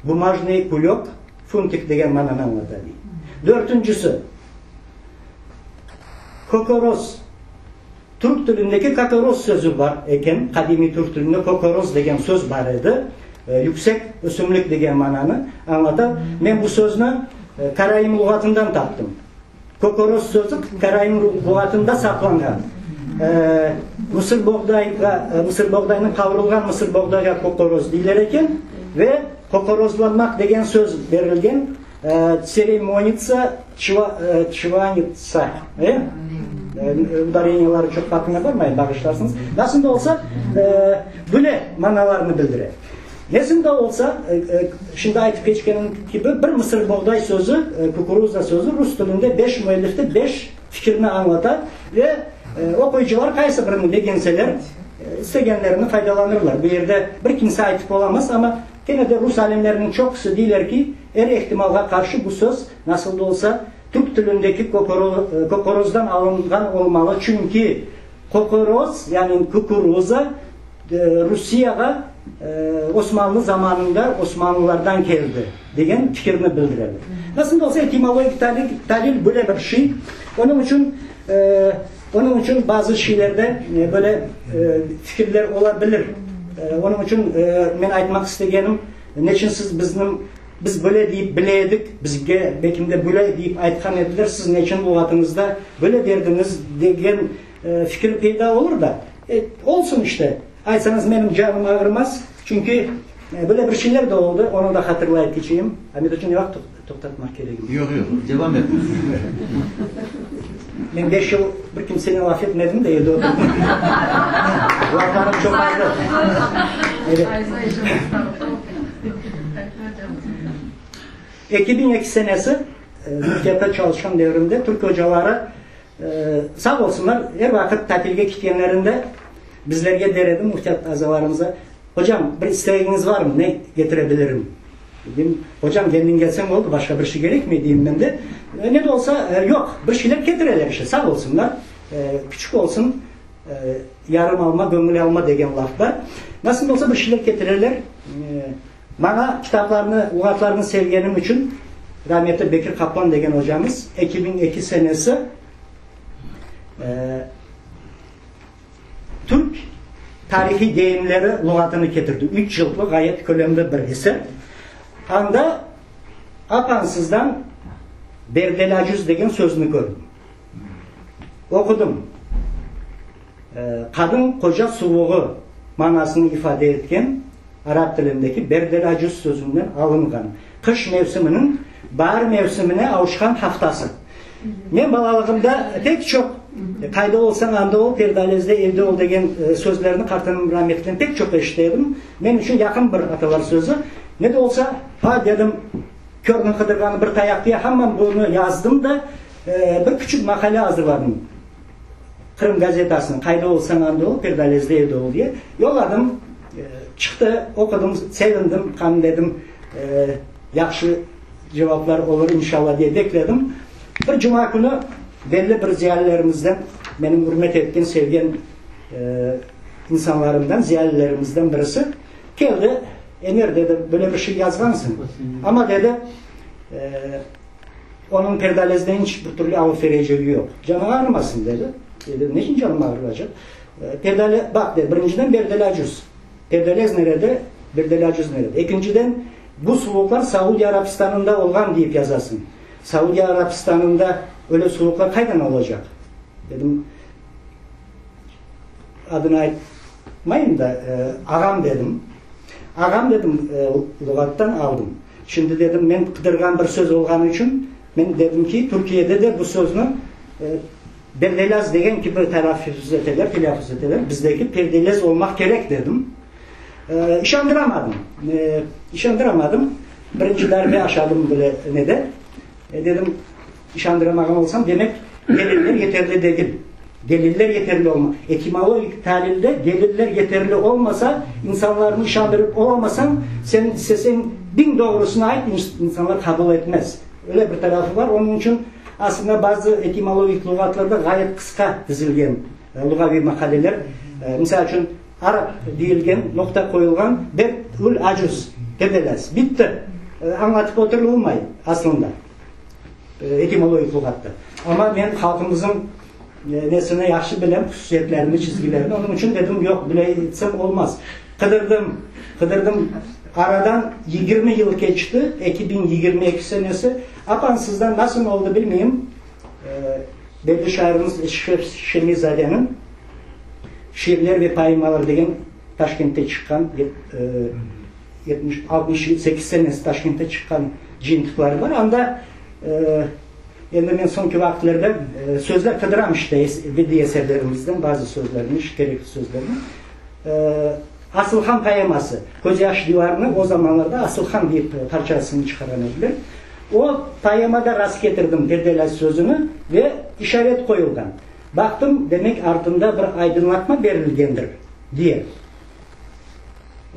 bumajnıy kulök, funtik degen mananı añlata, dey. Dörtüncisi, kokoroz. Türk tilindeki kokoroz sözü bar eken, qadimiy türk tilinde kokoroz degen söz bar edi, yüksek ösümlik degen mananı añlata. Men bu sözni karaim luğatından taptım. Kokoroz sözü karaim luğatında saqlanğan. Mısırboğdayğa, mısırboğdaynıñ qavurılğan mısırboğdayğa kokoroz deyler eken ve kokorozlanmaq degen söz berilgen, tseremonitsa, çvanitsa, e? Udareniyaları çoq farqına barmayım, bağışlarsıñız. Nasıl da olsa, böyle manalarını bildire. Nesin de olsa, şimdi aytıp keçkenim kibi, bir mısırboğday sözü, kukuruza sözü rus tilinde beş müellifte beş fikirni añlata ve oquyıcılar qaysı birini begenseler, istegenlerini faydalanırlar. Bu yerde bir kimse aytıp olamaz, amma kene de rus alimleriniñ çoqusı deyler ki, er ihtimalğa qarşı bu söz, nasıl da olsa, türk tilindeki kokorozdan alınğan olmalı, çünki kokoroz, yani kukuruza, Rusiyağa Osmanlı zamanında osmanlılardan keldi, degen fikirni bildireler. Nasıl da olsa etimologik talil böyle bir şey. Onıñ içün onıñ içün bazı şeylerde böyle fikirler ola bilir. Onıñ içün men aytmaq istegenim, neçün siz bizniñ biz böyle deyip bile edik, bizge belkim de böyle deyip aytqan ediler, siz neçün luğatıñızda böyle berdiñiz degen fikir peyda olur da. E, olsun işte. Aytsañız, menim canım ağırmaz. Çünki böyle bir şeyler de oldı, onı da hatırlayıp keçeyim. Amet oca, ne vaqıt toqtatmaq keregim? Yoq, yoq, devam et. Men beş yıl bir kimsenen laf etmedim de, evde oturdım. Laflarım çoqardı. Evet. 2002 senesi Müftiyatta çalışqan devrimde türk ocaları Sağ olsunlar, er vaqıt tatilge ketkenlerinde bizlerge der edi, müftiyat azalarımıza, Hocam, bir istegiñiz varmı, ne ketire bilirim? Deyim, Hocam, kendiñ kelseñ oldı, başqa bir şey kerekmey, deyim men de. Ne de olsa, yoq, bir şeyler ketireler işte, sağ olsunlar, küçük olsun. Yarım alma, göñül alma degen laf bar. Nasıl da olsa bir şeyler ketireler. Maña kitaplarnı, luğatlarnı sevgenim içün rametli Bekir Qaplan degen ocamız 2002 senesi Türk tarihiy deyimleri luğatını ketirdi. Üç cıltlı ğayet kölemli bir eser. Anda apansızdan berdelâcuz degen sözni kördim. Oqudım. Qadın qoca suvuğı manasını ifade etken arap tilindeki berdelâcuz sözünden alınğan. Qış mevsiminiñ baar mevsimine avuşqan haftası. Men balalığımda pek çoq Qayda olsañ, anda ol, perdalezde evde ol degen sözlerni qartanam rametliden pek çoq eşite edim. Men içün yaqın bir atalar sözü. Ne de olsa, ha, dedim, körniñ qıdırğanı bir tayaq diye, hamman bunı yazdım da, bir küçük maqale azırladım Qırım gazetasına, Qayda olsañ, anda ol, perdalezde evde ol diye. Yolladım, çıqtı, oqudım, sevindim, qan dedim, yahşı cevaplar olur, inşallah, diye bekledim. Bir cuma künü belli bir ziyalilerimizden, menim ürmet etken, sevgen insanlarımdan, ziyalilerimizden birisi keldi. Emir, dedi, böyle bir şey yazğansıñ, amma, dedi, onıñ perdalezden iç bir türlü alıp berecegi yoq. Canıñ ağrımasın, dedi. Dedim, ne içün canım ağrıyacaq? Perdale, baq, dedi, birinciden berdelâcuz. Perdalez nerede, berdelâcuz nerede? Ekinciden, bu suvuqlar Saudiya Arabistanında olğan deyip yazasıñ. Saudiya Arabistanında öyle suvuqlar qaydan olacaq? Dedim, adını aytmayım da, ağam dedim. Ağam dedim, luğattan aldım. Şimdi dedim, men qıdırğan bir söz olğanı içün, men dedim ki, Türkiyede de bu sözni berdelaz degen kibi telâffuz eteler, telâffuz eteler, bizdeki perdelez olmaq kerek dedim. İşandıramadım. İşandıramadım. Birinci darbe aşadım böyle nede. Dedim, İşandıramağan olsam, demek, deliller yeterli degil. Deliller yeterli olma. Etimologik talilde deliller yeterli olmasa, insanlarnı işandırıp olamasañ, sen isteseñ biñ doğrusını ayt, insanlar qabul etmez. Öyle bir tarafı bar. Onıñ içün aslında bazı etimologik luğatlarda ğayet qısqa tizilgen luğaviy maqaleler. Misal içün, arap deyilgen, noqta qoyulğan, ber-ül-acuz, perdelaz. Bitti. Añlatıp oturılmay aslında. Etimologik luğatta. Amma men halqımıznıñ nesini yahşı bilem, hususiyetlerini, çizgilerini. Onıñ içün dedim, yoq, bile etsem olmaz. Qıdırdım, qıdırdım. Aradan 20 yıl keçti, 2022 senesi. Apansızdan nasıl oldı bilmeyim, belli şairimiz Eşref Şemizadeniñ Şiirler ve poemalar degen Taşkentte çıqqan 68 senesi Taşkentte çıqqan cıyıntıqları bar. Anda endi men soñki vaqıtlarda sözler qıdıram işte, bediiy eserlerimizden bazı sözlerni, kerekli sözlerni. Asılhan poeması, Közyaş divarını o zamanlarda Asılhan deyip parçasını çıqarğan ediler. O poemada rastketirdim perdelâz sözüni ve işaret qoyulğan. Baqtım, demek artında bir aydınlatma berilgendir, diye.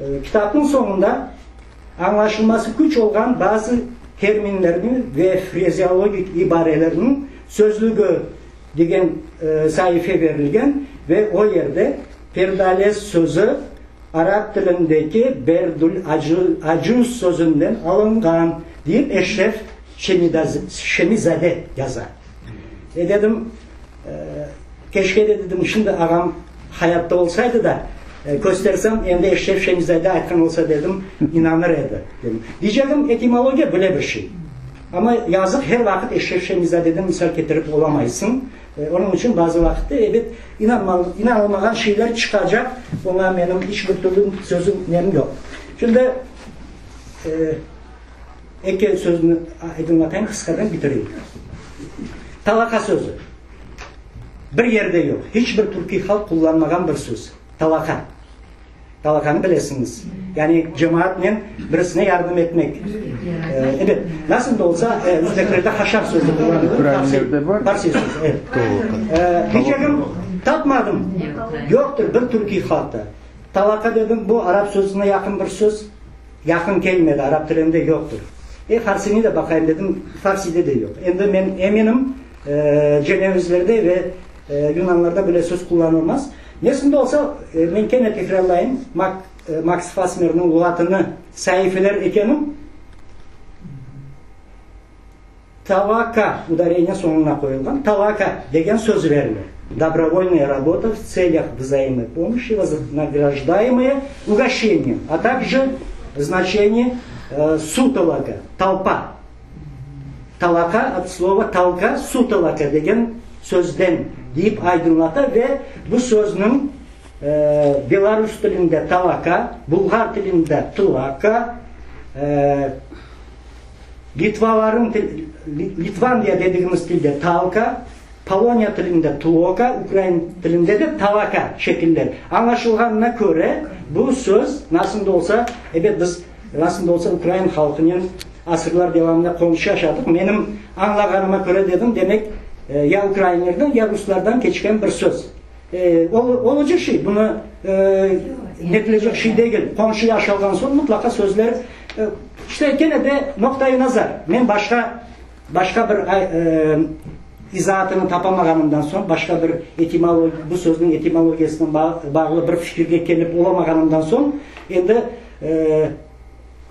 Kitapnıñ soñunda añlaşılması küç olğan bazı terminlerniñ ve frazeologik ibarelerniñ sözlügi degen saife berilgen ve o yerde perdalez sözü arap tilindeki berdül acuz sözünden alınğan, deyip Eşref Şemizade yaza. E, dedim, keşke de, dedim, şimdi ağam hayatta olsaydı da, köstersem, endi Eşref Şemizade aytqan olsa, dedim, inanır edi, dedim. Diycegim, etimologiya böyle bir şey. Amma yazıq, her vaqıt Eşref Şemizadeden misal ketirip olamaysıñ. Onıñ içün bazı vaqıtta, ebet, inanılmağan şeyler çıqacaq, oña menim iç bir türlü sözüm, nem yoq. Şimdi, Eki sözni aydınlatayım, qısqadan bitireyim. Talaqa sözü. Bir yerde yoq. Hiç bir türkiy halq qullanmağan bir söz. Talaqa. Talaqanı bilesiñiz. Yani cemaatnen birisine yardım etmek. Ebet. Nasıl da olsa, özbeklerde haşar sözü qullanılır. Farsi sözü, evet. Diycegim, tapmadım. Yoqtır bir türkiy halqta. Talaqa dedim, bu arap sözüne yaqın bir söz. Yaqın kelmedi, arap tilinde yoqtır. E, farsini de baqayım dedim, farside de yoq. Endi men eminim, cenevizlerde ve yunanlarda böyle söz qullanılmaz. Nesinde olsa, men kene tekrarlayım, Maks Fasmerniñ luğatını saifeler ekenim, Talaka, udareniye soñuna qoyulğan, talaka degen söz berile, dobrovolnaya rabota v tselâh vzaimopomощi, voznagrajdaemaya ugoşçeniyem, a takje znaçeniye sutolaka, tolpa. Talaka, ot slova talka, sutolaka degen sözden, deyip aydınlata ve bu sözniñ belarus tilinde talaka, bulğar tilinde tlaka, Litvalarıñ Litvaniya dedigimiz tilde talka, Poloniya tilinde tloka, ukrain tilinde de talaka şekiller. Añlaşılğanına köre, bu söz, nasıl da olsa, ebet, biz, nasıl da olsa, ukrain halqınen asırlar devamında qomşu yaşadıq. Menim añlağanıma köre, dedim, demek, ya ukrainlerden, ya ruslardan keçken bir söz. Olucı şey, bunı netilecek şey degil. Qomşu yaşalğan soñ mıtlaqa sözler, işte, kene de noqta-i nazar. Men başqa, başqa bir izaatını tapamağanımdan soñ, başqa bir etimolog, bu sözniñ etimologiyasınen bağlı bir fikirge kelip olamağanımdan soñ, endi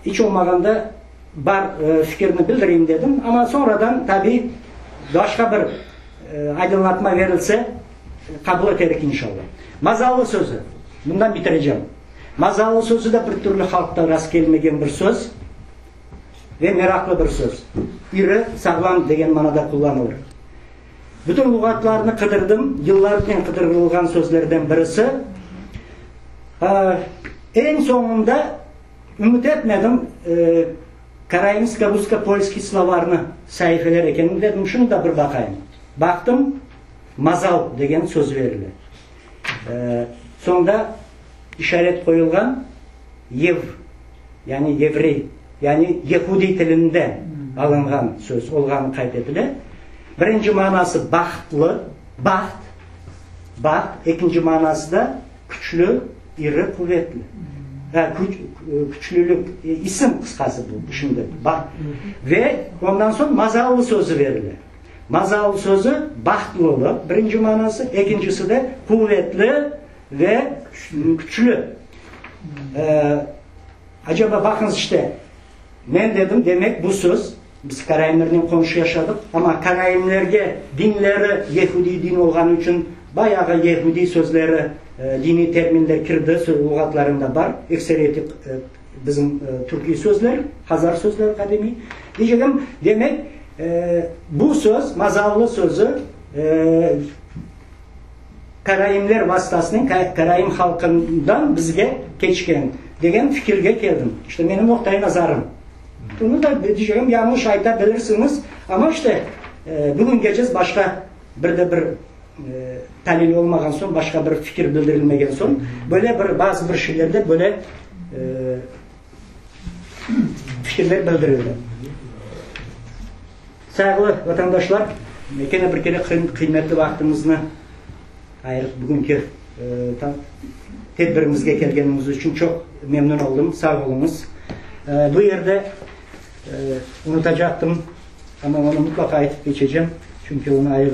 iç olmağanda bar fikirni bildireyim dedim. Amma soñradan, tabiy, başqa bir aydınlatma verilse, qabul eterik inşallah. Mazallı sözü. Bundan bitirecem. Mazallı sözü de bir türlü halqta rastkelmegen bir söz ve meraqlı bir söz. İri, sağlam degen manada qullanılır. Bütün luğatlarnı qıdırdım, yıllarnen qıdırılğan sözlerden birisi. Eñ soñunda ümüt etmedim, Karaimsko-rusko-polskiy slovarnı saifeler ekenim, dedim, şunı da bir baqayım. Baqtım, mazal degen söz berile. Soñda işaret qoyulğan, yev, yani yevrey, yani yehudiy tilinde alınğan söz olğanı qayd etile. Birinci manası bahtlı, baht, baht, ekinci manası da küçlü, iri, quvetli. Küçlülük, isim qısqası bu şimdi, baht. Ve ondan soñ mazallı sözü berile. Mazal sözü bahtlılıq, birinci manası, ekincisi de quvetli ve küçlü. Acaba, baqıñız işte, men dedim, demek bu söz, biz karaimlernen qomşu yaşadıq, amma karaimlerge dinleri yehudiy din olğanı içün bayağı yehudiy sözleri, diniy terminler kirdi, luğatlarında bar, ekseriyeti bizim türkiy sözler, hazar sözleri qadimiy. Deycegim, demek, Bu söz, mazallı sözü, karaimler vastasınen, karaim halqından bizge keçken, degen fikirge keldim. İşte, menim noqtai nazarım. Bunı da, deycegim, yañlış ayta bilirsiñiz, amma, işte, bugüngece başqa bir de bir talil olmağan soñ, başqa bir fikir bildirilmegen soñ, böyle bir bazı bir şeylerde böyle Fikirler bildirildi. Sayğılı vatandaşlar, kene bir kere qıymetli vaqtıñıznı ayırıp bugünki tedbirimizge kelgeniñiz içün çoq memnün oldım. Sağ oluñız. Bu yerde unutacaqtım, amma onı mıtlaqa aytıp keçecem, çünki onı ayrı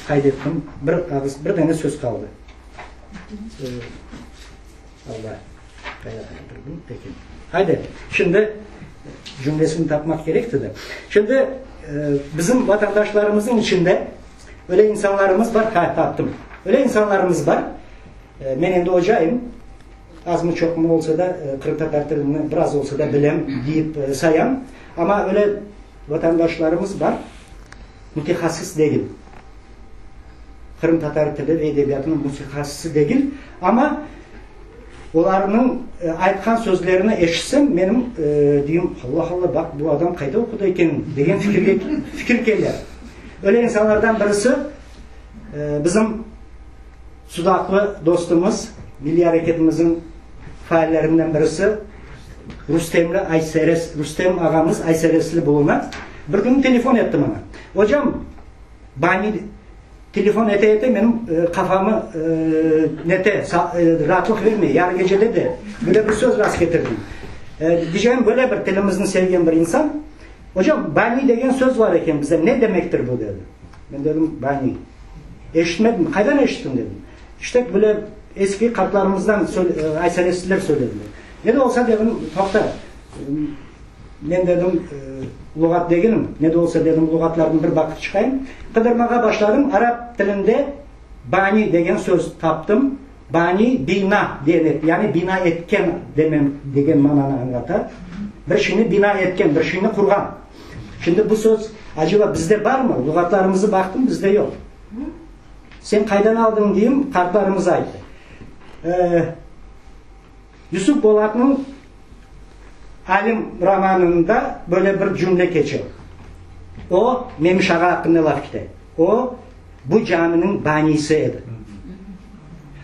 qayd ettim. Bir ağız, bir dane söz qaldı. Allah, peki. Haydi, şimdi cümlesini tapmaq kerekti de. Şimdi bizim vatandaşlarımızın içinde öyle insanlarımız bar, ha, taptım. Öyle insanlarımız bar, men endi ocayım, azmı çoqmı olsa da qırımtatar tilini biraz olsa da bilem deyip sayam. Amma öyle vatandaşlarımız bar, mütehassıs degil. Qırımtatar tili ve edebiyatınıñ mütehassısı degil, amma olarnıñ aytqan sözlerini eşitsem, menim deyim, Allah-Allah, baq, bu adam qayda oqudı eken, degen fikirge fikir kele. Öyle insanlardan birisi bizim Sudaqlı dostumız, milliy areketimizniñ faallerinden birisi Rustemli Ayseres, Rustem ağamız Ayseresli buluna. Bir kün telefon etti maña. Ocam, Bani telefon ete-ete menim qafamı nete, raatlıq vermey, yarı gecede de böyle bir söz rast ketirdim. Diyeceğim, böyle bir tilimizni sevgen bir insan, Ocam, bani degen söz bar eken bizde, ne demektir bu, dedi. Men dedim, bani. Eşitmedim, qaydan eşittiñ, dedim. İşte, böyle. Eski qartlarımızdan aysaresizler söylediler. Ne de olsa dedim, toqta, men dedim, luğat degilim, ne de olsa dedim, luğatlarnı bir baqıp çıqayım. Qıdırmağa başladım, arap tilinde bani degen söz taptım. Bani, bina demek, yani bina etken demen, degen mananı añlata. Bir şeyni bina etken, bir şeyni qurğan. Şimdi bu söz aceba bizde barmı? Luğatlarımızı baqtım, bizde yoq. Sen qaydan aldıñ deyim, qartlarımız ayttı. Yusuf Bolatnıñ Alim romanında böyle bir cümle keçe. O, Memiş ağa aqqında laf kete. O, bu caminiñ banisi edi.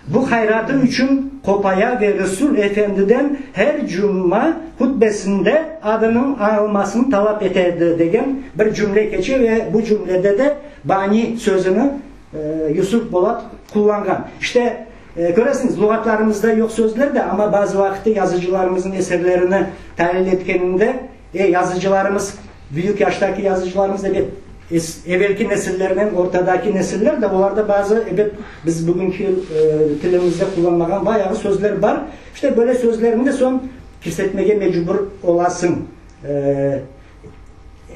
Bu hayratı içün qopaya ve Resul efendiden her cuma hutbesinde adınıñ añılmasını talap ete edi degen bir cümle keçe ve bu cümlede de bani sözüni Yusuf Bolat qullanğan. İşte, köresiñiz, luğatlarımızda yoq sözler de, amma bazı vaqıtte yazıcılarımıznıñ eserlerini talil etkeninde, e, yazıcılarımız, büyük yaştaki yazıcılarımız, ebet, evelki nesillernen ortadaki nesiller de, olarda bazı, ebet, biz bugünki tilimizde qullanmağan bayağı sözler bar. İşte, böyle sözlerni de soñ kirsetmege mecbur olasıñ.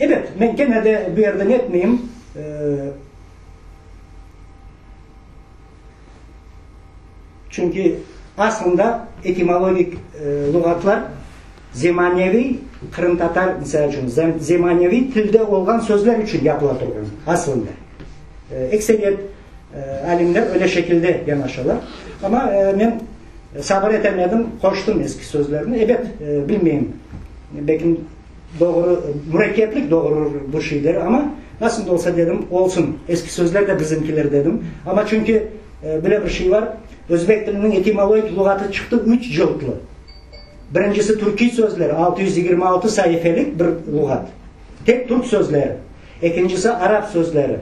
Ebet, men kene de bu yerden etmeyim. Çünki aslında etimologik luğatlar zemaneviy qırımtatar, misal içün, zemaneviy tilde olğan sözler içün yapıla turğan, aslında. Ekseriyet alimler öyle şekilde yanaşalar. Amma men sabır etemedim, qoştım eski sözlerni. Ebet, bilmeyim, belki Doğru, mürekkeplik doğurır bu şeyler, amma nasıl da olsa dedim, olsun, eski sözler de bizimkiler dedim. Amma çünki böyle bir şey bar, özbek tiliniñ etimologik luğatı çıqtı üç cıltlı. Birincisi türkiy sözler, 626 saifelik bir luğat, tek türk sözleri. Ekincisi arap sözleri,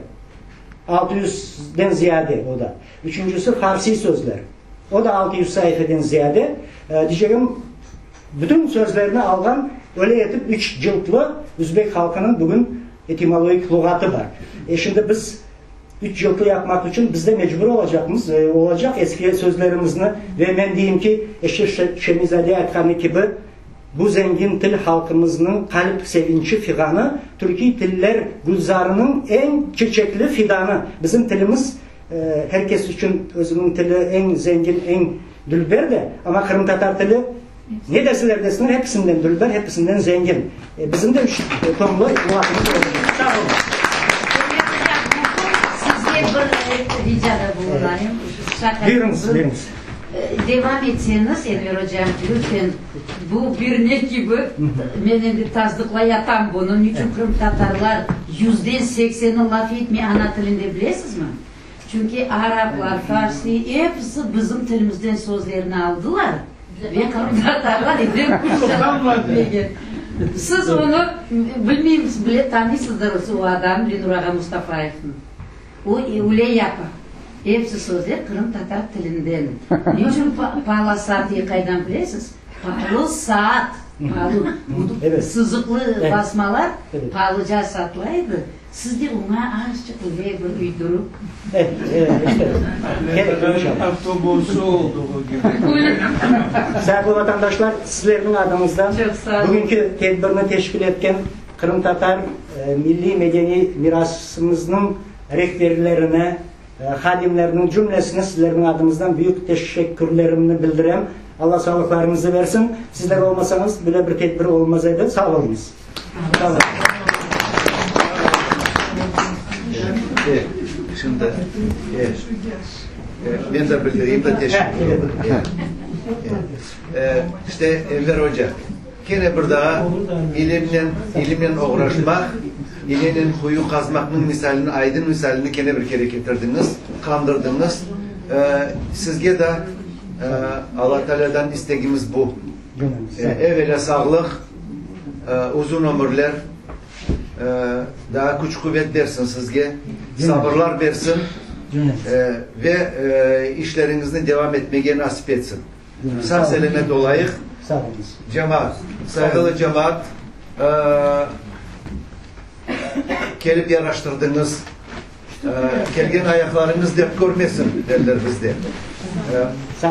600-den ziyade o da. Üçüncisi farsiy sözler, o da 600 saifeden ziyade. Diycegim, Bütün sözlerni alğan, öyle etip üç cıltlı üzbek halqınıñ bugün etimologik luğatı bar. E, şimdi biz üç cıltlı yapmaq içün biz de mecbur olacaqmız, olacaq eski sözlerimizni ve men deyim ki, Eşref Şemizade aytqanı kibi, bu zengin til halqımıznıñ qalp sevinçi fiğanı, türkiy tiller gülzarınıñ eñ çeçekli fidanı. Bizim tilimiz her kes içün özüniñ tili eñ zengin, eñ dülber de, amma qırımtatar tili ne deseler desinler, hepisinden dülber, hepisinden zengin. Bizim de üç tomlu luğatımız olacaq. Sağ olun. Sizge bir ricada bulunayım. Buyurıñız, buyurıñız. Devam etseñiz, Enver ocam, lütfen, bu bir ne kibi, men endi tasdıqlayatam bunı, niçün qırımtatarlar yüzden sekseni laf etmey ana tilinde, bilesizmi? Çünki araplar, farsi, episi bizim tilimizden sözlerni aldılar ve qırımtatarlar endi laf etmegen. Siz onı, bilmeyim, bile tanıysızdır o adam, Lenur ağa Mustafayevni. O, öyle yapa. Episi sözler qırımtatar tilinden. Ne içün pala saati qaydan bilesiz? Palı saat, palı, bu sızıqlı basmalar palıca satıla edi. Siz de oña azçıq öyle bir uydurıp. Avtobusı olduğu kibi. Sayğılı vatandaşlar, sizlerniñ adıñızdan bugünki tedbirni teşkil etken Qırımtatar milliy-medeniy mirasımıznıñ rehberlerine, hadimleriniñ cümlesine sizlerniñ adıñızdan büyük teşekkürlerimni bildirem. Alla sağlıqlarıñıznı versin. Sizler olmasañız, böyle bir tedbir olmaz edi. Sağ oluñız. Sağ oluñ. Şimdi men de bildireyim de teşekkür. İşte Enver oca. Kene bir daa ilimnen, ilimnen oğraşmaq, inenen quyu qazmaqnıñ misalini, aydın misalini kene bir kere ketirdiñiz, qandırdıñız. Sizge da Alla Taalâdan istegimiz bu. Evelâ sağlıq, uzun ömürler, daa küç-quvet bersin sizge, sabırlar bersin ve işleriñizni devam etmege nasip etsin. Sağ-selâmet olayıq. Sağ oluñız. Cemaat, sayğılı cemaat, kelip yaraştırdıñız. Kelgen ayaqlarıñız dert körmesin, derler bizde.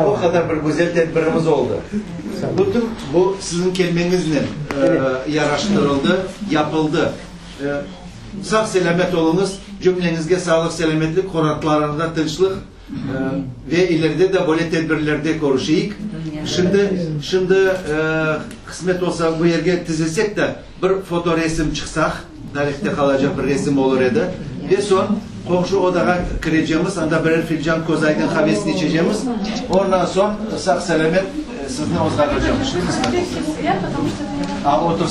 O qadar bir güzel tedbirimiz oldı. Bütün bu siziñ kelmeñiznen yaraştırıldı, yapıldı. Sağ-selâmet oluñız, cümleñizge sağlıq-selâmetlik, qorantlarıñızda tınçlıq ve ileride de böyle tedbirlerde körüşeyik. Şimdi, şimdi qısmet olsa bu yerge tizilsek de, bir fotoresim çıqsaq, tarihte qalacaq bir resim olur edi. Ve soñ qomşu odağa kirecemiz, anda birer filcan közaydın qavesini içecemiz. Ondan soñ sağ-selâmet sizni ozğaracağım. Şimdi qısmet olsa.